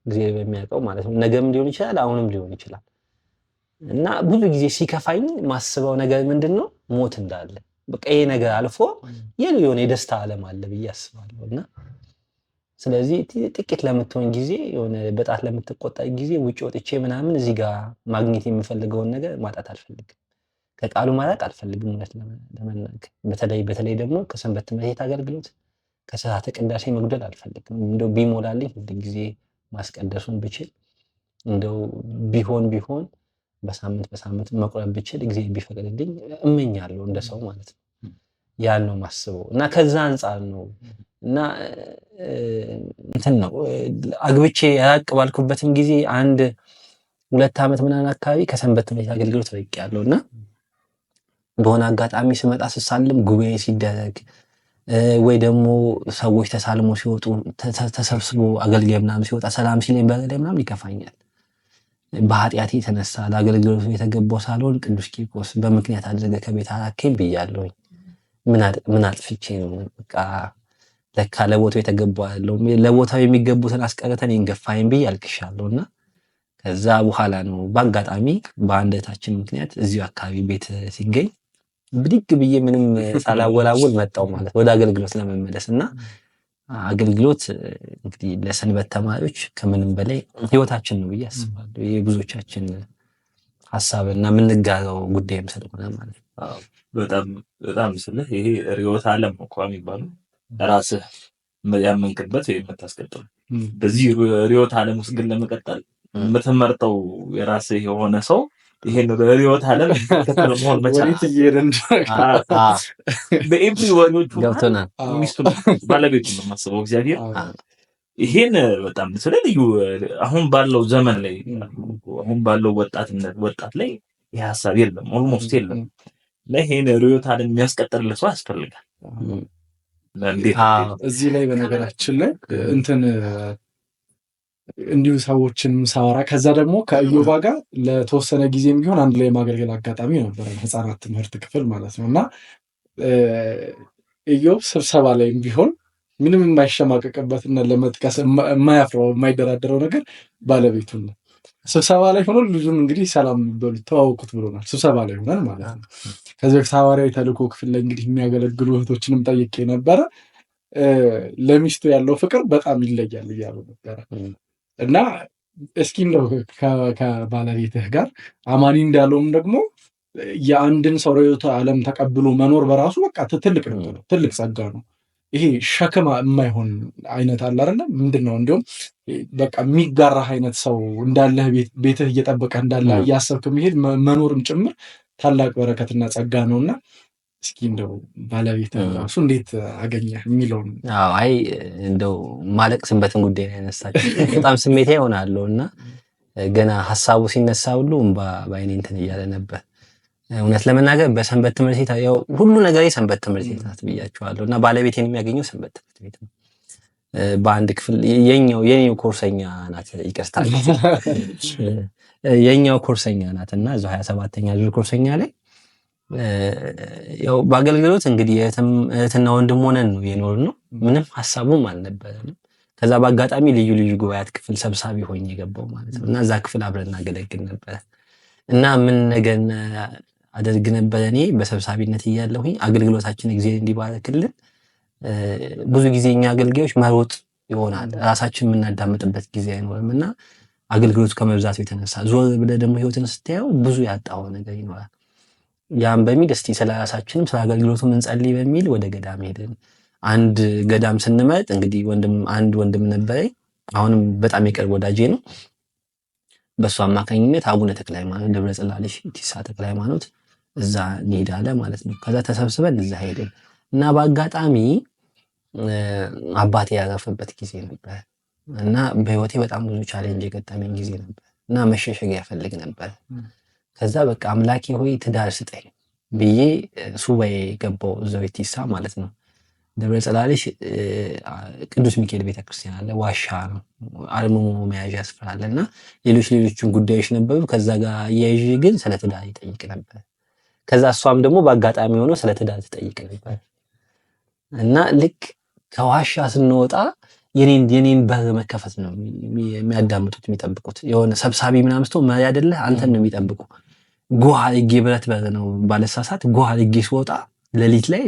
እግዚአብሔር በሚያውቀው ማለት ነው። ነገም ሊሆን ይችላል፣ አሁንም ሊሆን ይችላል። እና ብዙ ጊዜ ሲከፋኝ ማስበው ነገር ምንድነው ሞት እንዳለ በቃ ይሄ ነገር አልፎ የሆነ የደስታ ዓለም አለ ብዬ አስባለሁ። እና ስለዚህ ጥቂት ለምትሆን ጊዜ የሆነ በጣት ለምትቆጠር ጊዜ ውጪ ወጥቼ ምናምን እዚህ ጋር ማግኘት የምፈልገውን ነገር ማጣት አልፈልግም። ከቃሉ ማራቅ አልፈልግም እውነት ለመናገር በተለይ በተለይ ደግሞ ከሰንበት ትምህርት ቤት አገልግሎት ከስርዓተ ቅዳሴ መጉደል አልፈልግም። እንደው ቢሞላልኝ ሁል ጊዜ ማስቀደሱን ብችል እንደው ቢሆን ቢሆን በሳምንት በሳምንት መቁረብ ብችል እግዚአብሔር ቢፈቅድልኝ እመኛለሁ፣ እንደ ሰው ማለት ነው። ያን ነው ማስበው እና ከዛ አንጻር ነው እና እንትን ነው አግብቼ ራቅ ባልኩበትም ጊዜ 1-2 ዓመት ምናምን አካባቢ ከሰንበት ትምህርት ቤት አገልግሎት ርቄያለሁ እና በሆነ አጋጣሚ ስመጣ ስሳልም ጉባኤ ሲደረግ ወይ ደግሞ ሰዎች ተሳልሞ ሲወጡ ተሰብስቦ አገልጋይ ምናምን ሲወጣ ሰላም ሲለኝ በላይ ምናምን ይከፋኛል። በኃጢአቴ የተነሳ ለአገልግሎቱ የተገባው ሳልሆን ቅዱስ ቂርቆስ በምክንያት አድርገህ ከቤት አራከኝ ብያለሁኝ። ምን አጥፍቼ ነው? በቃ ለካ ለቦታው የተገባው አይደለሁም፣ ለቦታው የሚገቡትን አስቀርተን እኔን ገፋኸኝ ብዬ አልቅሻለሁ። እና ከዛ በኋላ ነው በአጋጣሚ በአንድ እህታችን ምክንያት እዚሁ አካባቢ ቤት ሲገኝ ብድግ ብዬ ምንም ሳላወላውል መጣው ማለት ወደ አገልግሎት ለመመለስ። እና አገልግሎት እንግዲህ ለሰንበት ተማሪዎች ከምንም በላይ ህይወታችን ነው ብዬ አስባለሁ። የብዙዎቻችን ሐሳብ እና የምንጋራው ጉዳይም ስለሆነ ማለት ነው። አዎ፣ በጣም በጣም ስልህ ይሄ ርዕዮተ ዓለም ነው እኮ የሚባለው፣ ራስህ ያመንክበት ወይ የምታስቀጥለው። በዚህ ርዕዮተ ዓለም ውስጥ ግን ለመቀጠል የምትመርጠው የራስህ የሆነ ሰው ይሄን ርዕዮተ ዓለም ተከተል መሆን መቻል ወዴት እየሄደ እንደሆነ በኤቭሪ ወሬዎቹ ገብቶናል። ሚስቱ ባለቤቱ ነው የማስበው እግዚአብሔር። ይሄን በጣም ስለ ልዩ አሁን ባለው ዘመን ላይ አሁን ባለው ወጣትነት ወጣት ላይ ይሄ ሐሳብ የለም፣ almost የለም። እና ይሄን ርዕዮተ ዓለም የሚያስቀጥልለት ሰው ያስፈልጋል። እንዴት? እዚህ ላይ በነገራችን ላይ እንትን እንዲሁ ሰዎችን ሳወራ ከዛ ደግሞ ከኢዮባ ጋር ለተወሰነ ጊዜም ቢሆን አንድ ላይ የማገልገል አጋጣሚ ነበረ፣ ህፃናት ትምህርት ክፍል ማለት ነው። እና ኢዮብ ስብሰባ ላይም ቢሆን ምንም የማይሸማቀቅበትና ለመጥቀስ የማያፍረው የማይደራደረው ነገር ባለቤቱን ነው። ስብሰባ ላይ ሆኖ ልጁን እንግዲህ ሰላም በሉት ተዋወቁት ብሎናል። ስብሰባ ላይ ሆነን ማለት ነው። ከዚህ በፊት ሐዋርያዊ ተልእኮ ክፍል ላይ እንግዲህ የሚያገለግሉ እህቶችንም ጠይቄ ነበረ። ለሚስቱ ያለው ፍቅር በጣም ይለያል እያሉ ነበረ። እና እስኪ እንደው ከባለቤትህ ጋር አማኒ እንዳለውም ደግሞ የአንድን ሰው ርዕዮተ ዓለም ተቀብሎ መኖር በራሱ በቃ ትልቅ ነገር ነው፣ ትልቅ ጸጋ ነው። ይሄ ሸክም የማይሆን አይነት አለ አይደለ? ምንድነው እንደውም በቃ የሚጋራህ አይነት ሰው እንዳለህ ቤትህ እየጠበቀህ እንዳለ እያሰብክ መሄድ መኖርም ጭምር ታላቅ በረከትና ጸጋ ነውና እስኪ እንደው ባለቤትህ ራሱ እንዴት አገኘህ የሚለውን። አዎ፣ አይ እንደው ማለቅስበትን ጉዳይ ነው ያነሳችው። በጣም ስሜታዊ እሆናለሁ እና ገና ሐሳቡ ሲነሳ ሁሉ እንባ ባይኔ እንትን እያለ ነበር። እውነት ለመናገር በሰንበት ትምህርት ቤት ያው ሁሉ ነገር የሰንበት ትምህርት ቤት ናት ብያቸዋለሁ። እና ባለቤቴን የሚያገኘው ሰንበት ትምህርት ቤት ነው። በአንድ ክፍል የኛው ኮርሰኛ ናት፣ ይቅርታ የኛው ኮርሰኛ ናት። እና እዛው 27ኛ ዙር ኮርሰኛ ላይ ያው በአገልግሎት እንግዲህ እህትና ወንድም ሆነን ነው የኖርነው። ምንም ሐሳቡም አልነበረንም። ከዛ በአጋጣሚ ልዩ ልዩ ጉባኤያት ክፍል ሰብሳቢ ሆኜ የገባው ማለት ነው። እና እዛ ክፍል አብረን እናገለግል ነበር። እና ምን ነገር አደርግ ነበር እኔ በሰብሳቢነት እያለሁኝ አገልግሎታችን እግዚአብሔር እንዲባርክልን ብዙ ጊዜ እኛ አገልጋዮች መሮጥ ይሆናል፣ ራሳችን የምናዳምጥበት ጊዜ አይኖርም። እና አገልግሎቱ ከመብዛቱ የተነሳ ዞር ብለህ ደግሞ ህይወትን ስታየው ብዙ ያጣው ነገር ይኖራል። ያን በሚል እስቲ ስለ ራሳችንም ስለ አገልግሎቱም እንጸልይ በሚል ወደ ገዳም ሄድን። አንድ ገዳም ስንመርጥ እንግዲህ አንድ ወንድም ነበረኝ፣ አሁንም በጣም የቅርብ ወዳጄ ነው። በሱ አማካኝነት አቡነ ተክለ ሃይማኖት ደብረ ጽላልሽ ኢቲሳ ተክለ ሃይማኖት እዛ እንሄዳለን ማለት ነው። ከዛ ተሰብስበን እዛ ሄድን እና በአጋጣሚ አባቴ ያረፈበት ጊዜ ነበር እና በህይወቴ በጣም ብዙ challenge የገጠመኝ ጊዜ ነበር እና መሸሸጊያ እፈልግ ነበር። ከዛ በቃ አምላኬ ሆይ ትዳር ስጠኝ ብዬ ሱባኤ ገባው እዛው ኢቲሳ ማለት ነው። ደብረ ጽላልሽ ቅዱስ ሚካኤል ቤተክርስቲያን አለ፣ ዋሻ ነው፣ አርምሞ መያዣ ስፍራ አለ እና ሌሎች ሌሎችን ጉዳዮች ነበሩ። ከዛ ጋር አያይዤ ግን ስለ ትዳር ይጠይቅ ነበር። ከዛ እሷም ደግሞ በአጋጣሚ ሆኖ ስለ ትዳር ትጠይቅ ነበር እና ልክ ከዋሻ ስንወጣ የኔን በር መከፈት ነው የሚያዳምጡት የሚጠብቁት። የሆነ ሰብሳቢ ምናምን ስትሆን መሪ አይደለህ አንተን ነው የሚጠብቁ። ጎህ አድርጌ ብረት በር ነው ባለሳሳት፣ ጎህ አድርጌ ስወጣ ሌሊት ላይ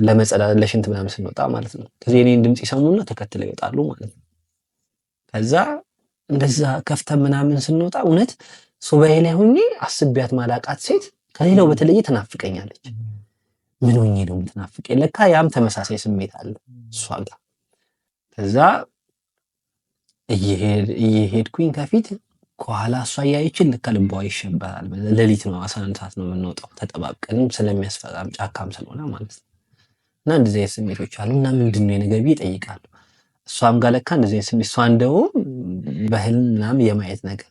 ለመጸዳዳት ለሽንት ምናምን ስንወጣ ማለት ነው። ከዚህ የኔን ድምጽ ይሰሙና ተከትለው ይወጣሉ ማለት ነው። ከዛ እንደዛ ከፍተን ምናምን ስንወጣ እውነት ሱባኤ ላይ ሆኜ አስቢያት ማላቃት ሴት ከሌላው በተለየ ትናፍቀኛለች። ምን ሆኜ ነው የምትናፍቀኝ? ለካ ያም ተመሳሳይ ስሜት አለ እሷ ጋር። ከዛ እየሄድኩኝ ከፊት ከኋላ እሷ እያየችን ልክ ልቧ ይሸበራል። ሌሊት ነው፣ 11 ሰዓት ነው የምንወጣው፣ ተጠባብቀንም ስለሚያስፈራም ጫካም ስለሆነ ማለት ነው። እና እንደዚህ አይነት ስሜቶች አሉ። እና ምንድን ነው የነገር ብዬ እጠይቃለሁ። እሷም ጋር ለካ እንደዚህ አይነት ስሜት፣ እሷ እንደውም በህልም ምናምን የማየት ነገር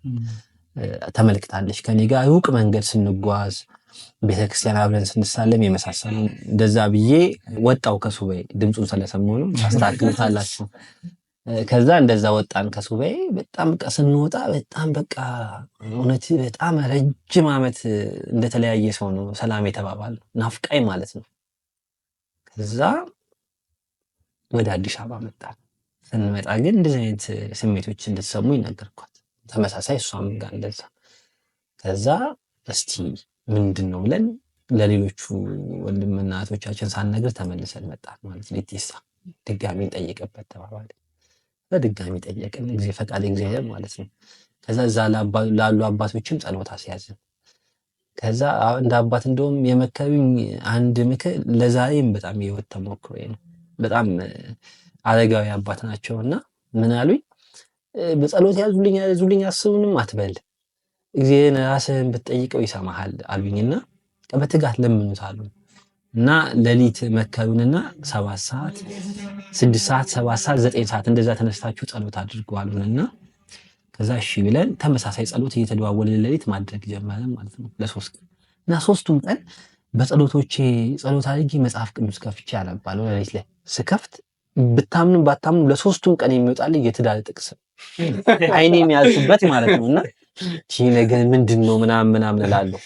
ተመልክታለች። ከኔ ጋር ሩቅ መንገድ ስንጓዝ፣ ቤተክርስቲያን አብረን ስንሳለም የመሳሰሉ። እንደዛ ብዬ ወጣው ከሱባኤ። ድምፁን ስለሰማሁ ነው፣ ታስተካክሉታላችሁ። ከዛ እንደዛ ወጣን ከሱባኤ። በጣም በቃ ስንወጣ በጣም በቃ እውነት በጣም ረጅም ዓመት እንደተለያየ ሰው ነው ሰላም የተባባል፣ ናፍቃኝ ማለት ነው። ከዛ ወደ አዲስ አበባ መጣን። ስንመጣ ግን እንደዚህ አይነት ስሜቶች እንድትሰሙ ይነገርኳት፣ ተመሳሳይ እሷም ጋር እንደዛ። ከዛ እስቲ ምንድን ነው ብለን ለሌሎቹ ወንድምና እህቶቻችን ሳንነግር ተመልሰን መጣን ማለት ነው። ኢቲሳ ድጋሚ እንጠይቅበት ተባባልን። በድጋሚ ጠየቅን። ጊዜ ፈቃድ እግዚአብሔር ማለት ነው። ከዛ እዛ ላሉ አባቶችም ጸሎት አስያዝን። ከዛ እንደ አባት እንደውም የመከሩኝ አንድ ምክር ለዛሬም በጣም የህይወት ተሞክሮ ነው። በጣም አረጋዊ አባት ናቸው እና ምን አሉኝ? በጸሎት ያዙልኝ ያዙልኝ አስቡንም አትበል፣ እግዚአብሔርን ራስህን ብትጠይቀው ይሰማሃል አሉኝና በትጋት ለምኑት አሉ። እና ሌሊት መከሩንና 7 ሰዓት፣ 6 ሰዓት፣ 7 ሰዓት፣ 9 ሰዓት እንደዛ ተነስታችሁ ጸሎት አድርጉ አሉንና ከዛ እሺ ብለን ተመሳሳይ ጸሎት እየተደዋወልን ሌሊት ማድረግ ጀመርን ማለት ነው ለ3 ቀን። እና ሶስቱም ቀን በጸሎቶቼ ጸሎት አድርጌ መጽሐፍ ቅዱስ ከፍቼ አነባለሁ። ሌሊት ላይ ስከፍት ብታምኑ ባታምኑ ለሶስቱም ቀን የሚወጣልኝ የትዳር ጥቅስ አይኔ የሚያልፍበት ማለት ነው። እና ይህ ነገር ምንድን ነው ምናምን ምናምን እላለሁ።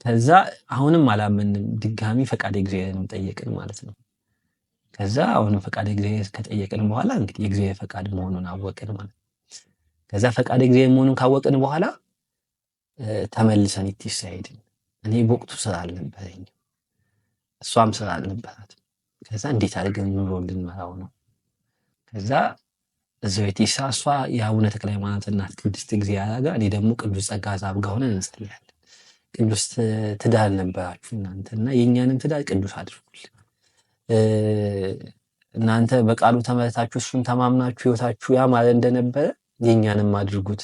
ከዛ አሁንም አላመንም። ድጋሚ ፈቃደ እግዚአብሔርንም ጠየቅን ማለት ነው። ከዛ አሁንም ፈቃደ እግዚአብሔር ከጠየቅን በኋላ እንግዲህ የእግዚአብሔር ፈቃድ መሆኑን አወቅን ማለት ነው። ከዛ ፈቃደ እግዚአብሔር መሆኑን ካወቅን በኋላ ተመልሰን ኢቲሳ ሄድን። እኔ በወቅቱ ስራ አልነበረኝም፣ እሷም ስራ አልነበራትም። ከዛ እንዴት አድርገን ኑሮ ልንመራው ነው? ከዛ እዛው ኢቲሳ እሷ የአቡነ ተክለ ሃይማኖት እናት ቅድስት እግዚአብሔር ጋር፣ እኔ ደግሞ ቅዱስ ጸጋ ዘአብ ጋር ሆነን እንጸልያለን። ቅዱስ ትዳር ነበራችሁ እናንተ እና የእኛንም ትዳር ቅዱስ አድርጉልን። እናንተ በቃሉ ተመርታችሁ እሱን ተማምናችሁ ህይወታችሁ ያማረ እንደነበረ የእኛንም አድርጉት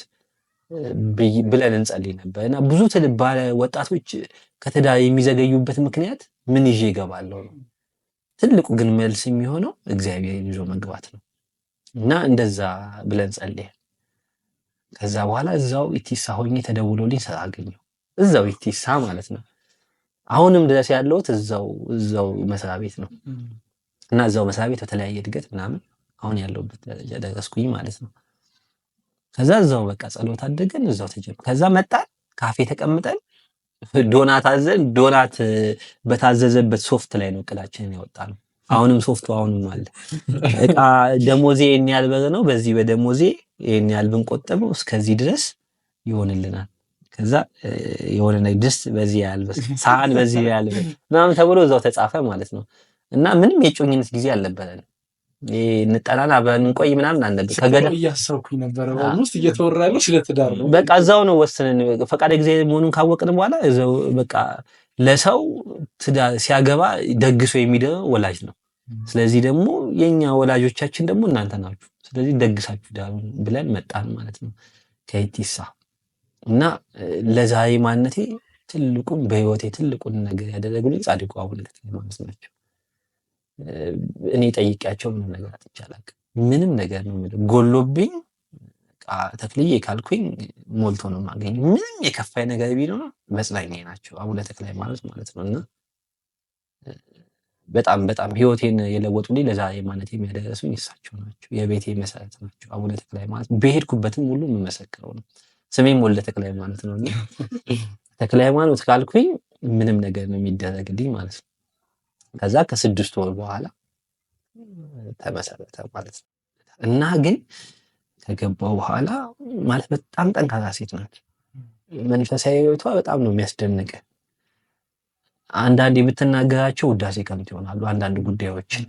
ብለን እንጸልይ ነበር። እና ብዙ ባለ ወጣቶች ከትዳር የሚዘገዩበት ምክንያት ምን ይዤ እገባለሁ ነው። ትልቁ ግን መልስ የሚሆነው እግዚአብሔርን ይዞ መግባት ነው። እና እንደዛ ብለን ጸልየን ከዛ በኋላ እዛው ኢቲሳ ሆኜ ተደውሎልኝ ስራ አገኘሁ። እዛው ኢቲሳ ማለት ነው። አሁንም ድረስ ያለሁት እዛው መስሪያ ቤት ነው። እና እዛው መስሪያ ቤት በተለያየ እድገት ምናምን አሁን ያለሁበት ደረጃ ደረስኩኝ ማለት ነው። ከዛ እዛው በቃ ጸሎት አድርገን እዛው ተጀመረ። ከዛ መጣን፣ ካፌ ተቀምጠን ዶናት አዘን፣ ዶናት በታዘዘበት ሶፍት ላይ ነው እቅዳችንን ያወጣነው። አሁንም ሶፍቱ አሁንም አለ። እቃ ደሞዜ ይሄን ያህል ብር ነው። በዚህ በደሞዜ ይሄን ያህል ብንቆጥበው እስከዚህ ድረስ ይሆንልናል። ከዛ የሆነ ድስት በዚህ ያህል ብር፣ ሳህን በዚህ ያህል ብር ምናምን ተብሎ እዛው ተጻፈ ማለት ነው። እና ምንም የእጮኝነት ጊዜ አልነበረንም። ይሄ እንጠላን አብረን እንቆይ ምናምን አልነበር። ከገዳ እያሰብኩኝ ነበረ። Almost እየተወራ ያለው ስለ ትዳር ነው። በቃ እዛው ነው ወስነን፣ ፈቃደ እግዚአብሔር መሆኑን ካወቅን በኋላ እዛው በቃ ለሰው ትዳር ሲያገባ ደግሶ የሚድረው ወላጅ ነው። ስለዚህ ደግሞ የኛ ወላጆቻችን ደግሞ እናንተ ናችሁ። ስለዚህ ደግሳችሁ ዳሩን ብለን መጣን ማለት ነው ከኢቲሳ። እና ለዛሬ ማንነቴ ትልቁን በህይወቴ ትልቁን ነገር ያደረጉልኝ ጻድቁ አቡነ ተክለ ሃይማኖት ናቸው። እኔ ጠይቄያቸው ምንም ነገር አጥቼ አላውቅም። ምንም ነገር ነው የምልህ ጎሎብኝ ተክልዬ ካልኩኝ ሞልቶ ነው የማገኘው። ምንም የከፋኝ ነገር ቢኖር መጽናኛዬ ናቸው አቡነ ተክለ ሃይማኖት ማለት ነው። እና በጣም በጣም ህይወቴን የለወጡልኝ፣ ለዛሬ ማንነቴ የሚያደረሱኝ እሳቸው ናቸው። የቤቴ መሰረት ናቸው አቡነ ተክለ ሃይማኖት። በሄድኩበትም ሁሉ የምመሰክረው ነው። ስሜም ወልደ ተክለ ሃይማኖት ነው። እና ተክለ ሃይማኖት ካልኩኝ ምንም ነገር ነው የሚደረግልኝ ማለት ነው። ከዛ ከ6 ወር በኋላ ተመሰረተ ማለት ነው። እና ግን ከገባው በኋላ ማለት በጣም ጠንካራ ሴት ናት። መንፈሳዊ ህይወቷ በጣም ነው የሚያስደንቅ። አንዳንድ የምትናገራቸው ውዳሴ ከንቱ ይሆናሉ አንዳንድ ጉዳዮችን።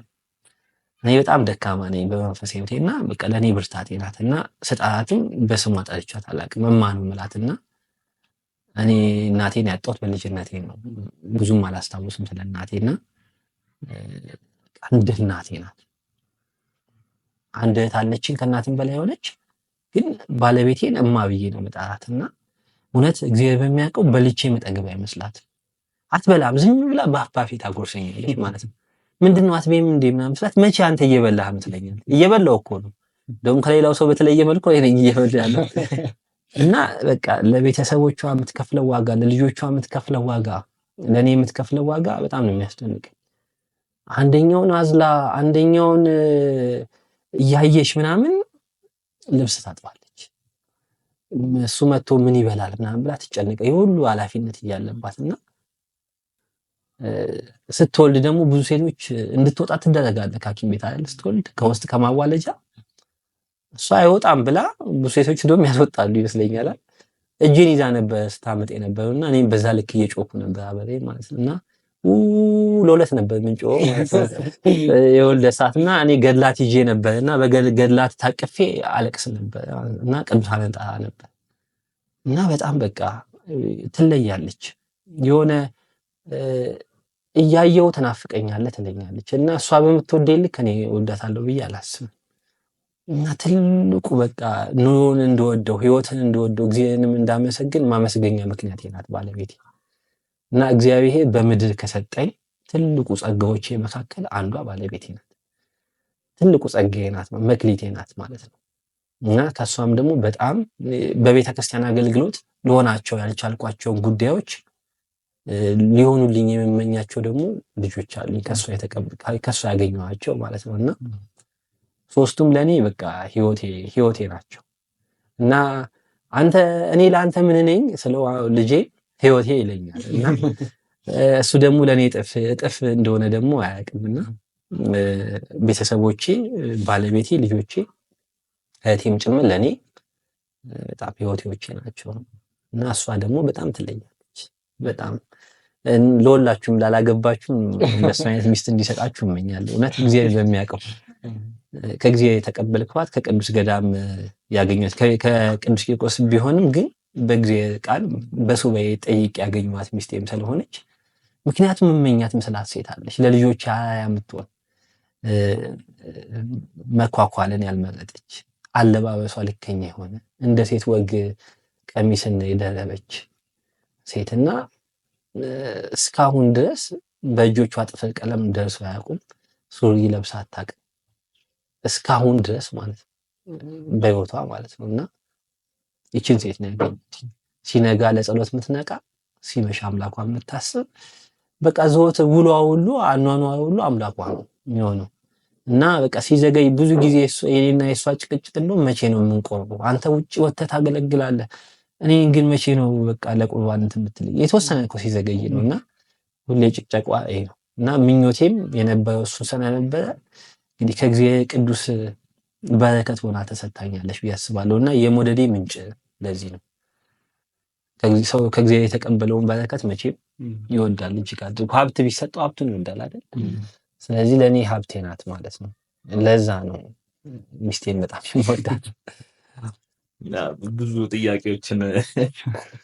እኔ በጣም ደካማ ነኝ በመንፈሳዊ ህይወቴ እና በቃ ለእኔ ብርታቴ ናት። እና ስጠራትም በስሟ ጠርቻት አላውቅም። እማ ነው የምላት። እና እኔ እናቴን ያጣሁት በልጅነቴ ነው። ብዙም አላስታውስም ስለ እናቴ። እና አንድ እናቴ ናት። አንድ እህት አለችኝ ከእናትም በላይ የሆነች። ግን ባለቤቴን እማ ብዬ ነው የምጠራት እና እውነት እግዚአብሔር በሚያውቀው በልቼ መጠገብ አይመስላትም። አትበላም፣ ዝም ብላ ባፍ ባፌ ታጎርሰኛለች ማለት ነው። ምንድነው አትበይም እንዴ ምናምን ስላት መቼ አንተ እየበላህ ነው ትለኛለች። እየበላሁ እኮ ነው፣ እንደውም ከሌላው ሰው በተለየ መልኩ እኔ ነኝ እየበላሁ ያለው። እና በቃ ለቤተሰቦቿ የምትከፍለው ዋጋ፣ ለልጆቿ የምትከፍለው ዋጋ፣ ለእኔ የምትከፍለው ዋጋ በጣም ነው የሚያስደንቀኝ። አንደኛውን አዝላ አንደኛውን እያየች ምናምን ልብስ ታጥባለች። እሱ መጥቶ ምን ይበላል ምናምን ብላ ትጨነቀ። የሁሉ ኃላፊነት እያለባት እና ስትወልድ ደግሞ ብዙ ሴቶች እንድትወጣ ትደረጋለህ ከሐኪም ቤት አይደል? ስትወልድ ከውስጥ ከማዋለጃ እሷ አይወጣም ብላ ብዙ ሴቶች እንደውም ያስወጣሉ ይመስለኛል። እጄን ይዛ ነበር ስታመጥ የነበረው እና እኔም በዛ ልክ እየጮኩ ነበር አበሬ ማለት ነው። እና ለሁለት ነበር የምንጮኸው የወልደ ሰዓት እና እኔ ገድላት ይዤ ነበር እና በገድላት ታቅፌ አለቅስ ነበር እና ቅዱሳንን ጠራ ነበር እና በጣም በቃ ትለያለች። የሆነ እያየው ትናፍቀኛለህ ትለኛለች እና እሷ በምትወደኝ ልክ እኔ እወዳታለሁ ብዬ አላስብም። እና ትልቁ በቃ ኑሮን እንደወደው ህይወትን እንደወደው እግዚአብሔርንም እንዳመሰግን ማመስገኛ ምክንያቴ ናት ባለቤቴ። እና እግዚአብሔር በምድር ከሰጠኝ ትልቁ ጸጋዎቼ መካከል አንዷ ባለቤቴ ናት። ትልቁ ጸጋዬ ናት፣ መክሊቴ ናት ማለት ነው። እና ከሷም ደግሞ በጣም በቤተ ክርስቲያን አገልግሎት ልሆናቸው ያልቻልኳቸውን ጉዳዮች ሊሆኑልኝ የምመኛቸው ደግሞ ልጆች አሉኝ ከሷ ያገኘኋቸው ማለት ነው። እና ሶስቱም ለኔ በቃ ህይወቴ ናቸው። እና አንተ እኔ ለአንተ ምን ነኝ ስለው ልጄ ህይወቴ ይለኛል። እና እሱ ደግሞ ለኔ እጥፍ እንደሆነ ደግሞ አያውቅምና ቤተሰቦቼ፣ ባለቤቴ፣ ልጆቼ፣ እህቴም ጭምር ለኔ በጣም ህይወቴዎቼ ናቸው። እና እሷ ደግሞ በጣም ትለያለች። በጣም ለሁላችሁም ላላገባችሁም እንደሱ አይነት ሚስት እንዲሰጣችሁ እመኛለሁ። እውነት እግዚአብሔር በሚያውቀው ከእግዚአብሔር የተቀበልኳት ከቅዱስ ገዳም ያገኘኋት ከቅዱስ ቂርቆስ ቢሆንም ግን በእግዚአብሔር ቃል በሱባኤ ጠይቄ ያገኘኋት ሚስቴም ስለሆነች ምክንያቱም እመኛት ምስላት ሴት አለች። ለልጆች አርአያ የምትሆን መኳኳልን ያልመረጠች፣ አለባበሷ ልከኛ የሆነ እንደ ሴት ወግ ቀሚስን የደረበች ሴትና እስካሁን ድረስ በእጆቿ ጥፍር ቀለም ደርሶ አያውቁም። ሱሪ ለብሳ አታውቅም እስካሁን ድረስ ማለት ነው፣ በህይወቷ ማለት ነው። እና ይችን ሴት ነው ያገኘሁት። ሲነጋ ለጸሎት የምትነቃ፣ ሲመሽ አምላኳ የምታስብ፣ በቃ ዘወትር ውሏ ሁሉ አኗኗ ሁሉ አምላኳ ነው የሚሆነው። እና በቃ ሲዘገይ ብዙ ጊዜ የኔና የሷ ጭቅጭቅ እንደውም መቼ ነው የምንቆርበው? አንተ ውጭ ወጥተህ ታገለግላለህ፣ እኔ ግን መቼ ነው በቃ ለቁርባን እንትን የምትለኝ? የተወሰነ እኮ ሲዘገይ ነው። እና ሁሌ ጭቅጨቋ ይሄ ነው። እና ምኞቴም የነበረው እሱ ስለነበረ እንግዲህ ከእግዚአብሔር ቅዱስ በረከት ሆና ተሰጥታኛለች ብዬ አስባለሁ። እና የመውደዴ ምንጭ ለዚህ ነው። ሰው ከእግዚአብሔር የተቀበለውን በረከት መቼም ይወዳል እጅግ አድርጎ። ሀብት ቢሰጠው ሀብቱን ይወዳል አይደል? ስለዚህ ለእኔ ሀብቴ ናት ማለት ነው። ለዛ ነው ሚስቴን በጣም የምወዳት። ብዙ ጥያቄዎችን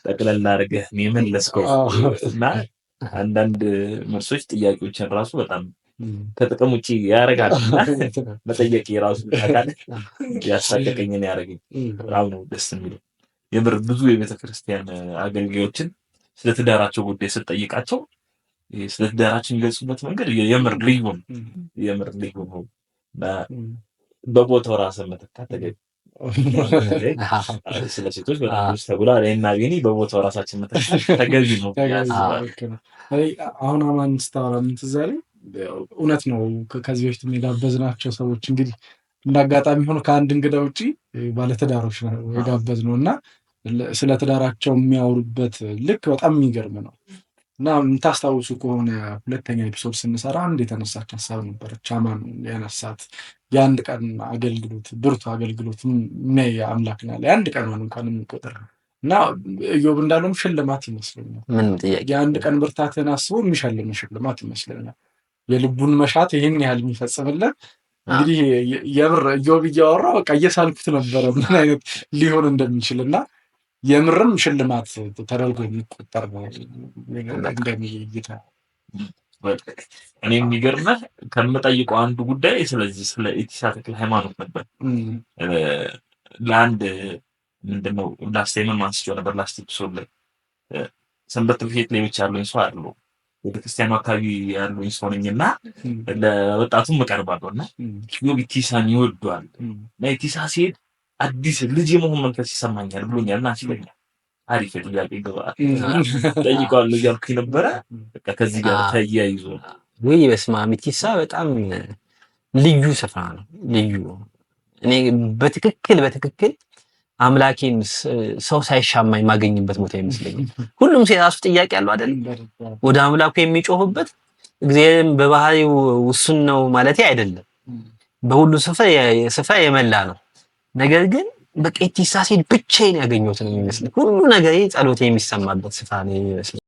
ጠቅለል አድርገህ ነው የመለስከው። እና አንዳንድ መልሶች ጥያቄዎችን ራሱ በጣም ከጥቅም ውጪ ያደርጋል። መጠየቅ የራሱ አካል ያሳቀቀኝን ያደረገኝ በጣም ነው ደስ የሚለው። የምር ብዙ የቤተክርስቲያን አገልጋዮችን ስለ ትዳራቸው ጉዳይ ስትጠይቃቸው ስለ ትዳራቸው የሚገልጹበት መንገድ የምር ልዩ ነው። የምር ልዩ ነው። በቦታው ራስን መተካት ተገቢ። ስለ ሴቶች በጣም ብዙ ተብሏል። እኔና ቢኒ በቦታው ራሳችን መተካት ተገቢ ነው። አሁን አማን ስታወራ ምን ትዝ አለኝ? እውነት ነው። ከዚህ በፊት የጋበዝናቸው ሰዎች እንግዲህ እንዳጋጣሚ ሆኖ ከአንድ እንግዳ ውጪ ባለትዳሮች ነው የጋበዝነው እና ስለ ትዳራቸው የሚያወሩበት ልክ በጣም የሚገርም ነው። እና የምታስታውሱ ከሆነ ሁለተኛ episode ስንሰራ አንድ የተነሳች ሀሳብ ነበረች። አማን ያነሳት የአንድ ቀን አገልግሎት ብርቱ አገልግሎት የሚያይ አምላክ ነው ያለ፣ የአንድ ቀኗን እንኳን የሚቆጥር እና ኢዮብ እንዳለውም ሽልማት ይመስለኛል። ምንም ጥያቄ የአንድ ቀን ብርታትህን አስቦ የሚሸልም ሽልማት ይመስለኛል። የልቡን መሻት ይህን ያህል የሚፈጽምለት እንግዲህ የምር ኢዮብ እያወራ በቃ እየሳልኩት ነበረ ምን አይነት ሊሆን እንደሚችል እና የምርም ሽልማት ተደርጎ የሚቆጠር ነው እንደኔ እይታ። እኔ የሚገርምህ ከምጠይቀው አንዱ ጉዳይ ስለዚህ ስለ ኢቲሳ ተክለ ሃይማኖት ነበር። ለአንድ ምንድነው last time ም አንስቼው ነበር፣ last episode ላይ፣ ሰንበት ትምህርት ቤት ላይ ብቻ ያለኝ ሰው አይደለሁም። ቤተክርስቲያኑ አካባቢ ያለኝ ሰው ነኝ እና ለወጣቱም እቀርባለሁ። እና ኪዮብ ኢቲሳን ይወዷል እና ኢቲሳ ሲሄድ አዲስ ልጅ የመሆን መንፈስ ይሰማኛል ብሎኛል እና ሲለኛል አሪፍ የጥያቄ ግብአት ጠይቀዋለሁ እያልኩኝ ነበረ። በቃ ከዚህ ጋር ተያይዞ። ውይ በስመ አብ፣ ኢቲሳ በጣም ልዩ ስፍራ ነው። ልዩ፣ እኔ በትክክል በትክክል አምላኬን ሰው ሳይሻማኝ የማገኝበት ቦታ ይመስለኛል። ሁሉም ሰው የራሱ ጥያቄ አለው አይደል? ወደ አምላኩ የሚጮህበት። እግዚአብሔርም በባህሪው ውሱን ነው ማለት አይደለም። በሁሉ ስፍራ የመላ ነው። ነገር ግን በቃ ኢቲሳ ሲሄድ ብቻዬን ያገኘሁት ነው የሚመስለኝ። ሁሉ ነገር ጸሎቴ የሚሰማበት ስፍራ ነው የሚመስለኝ።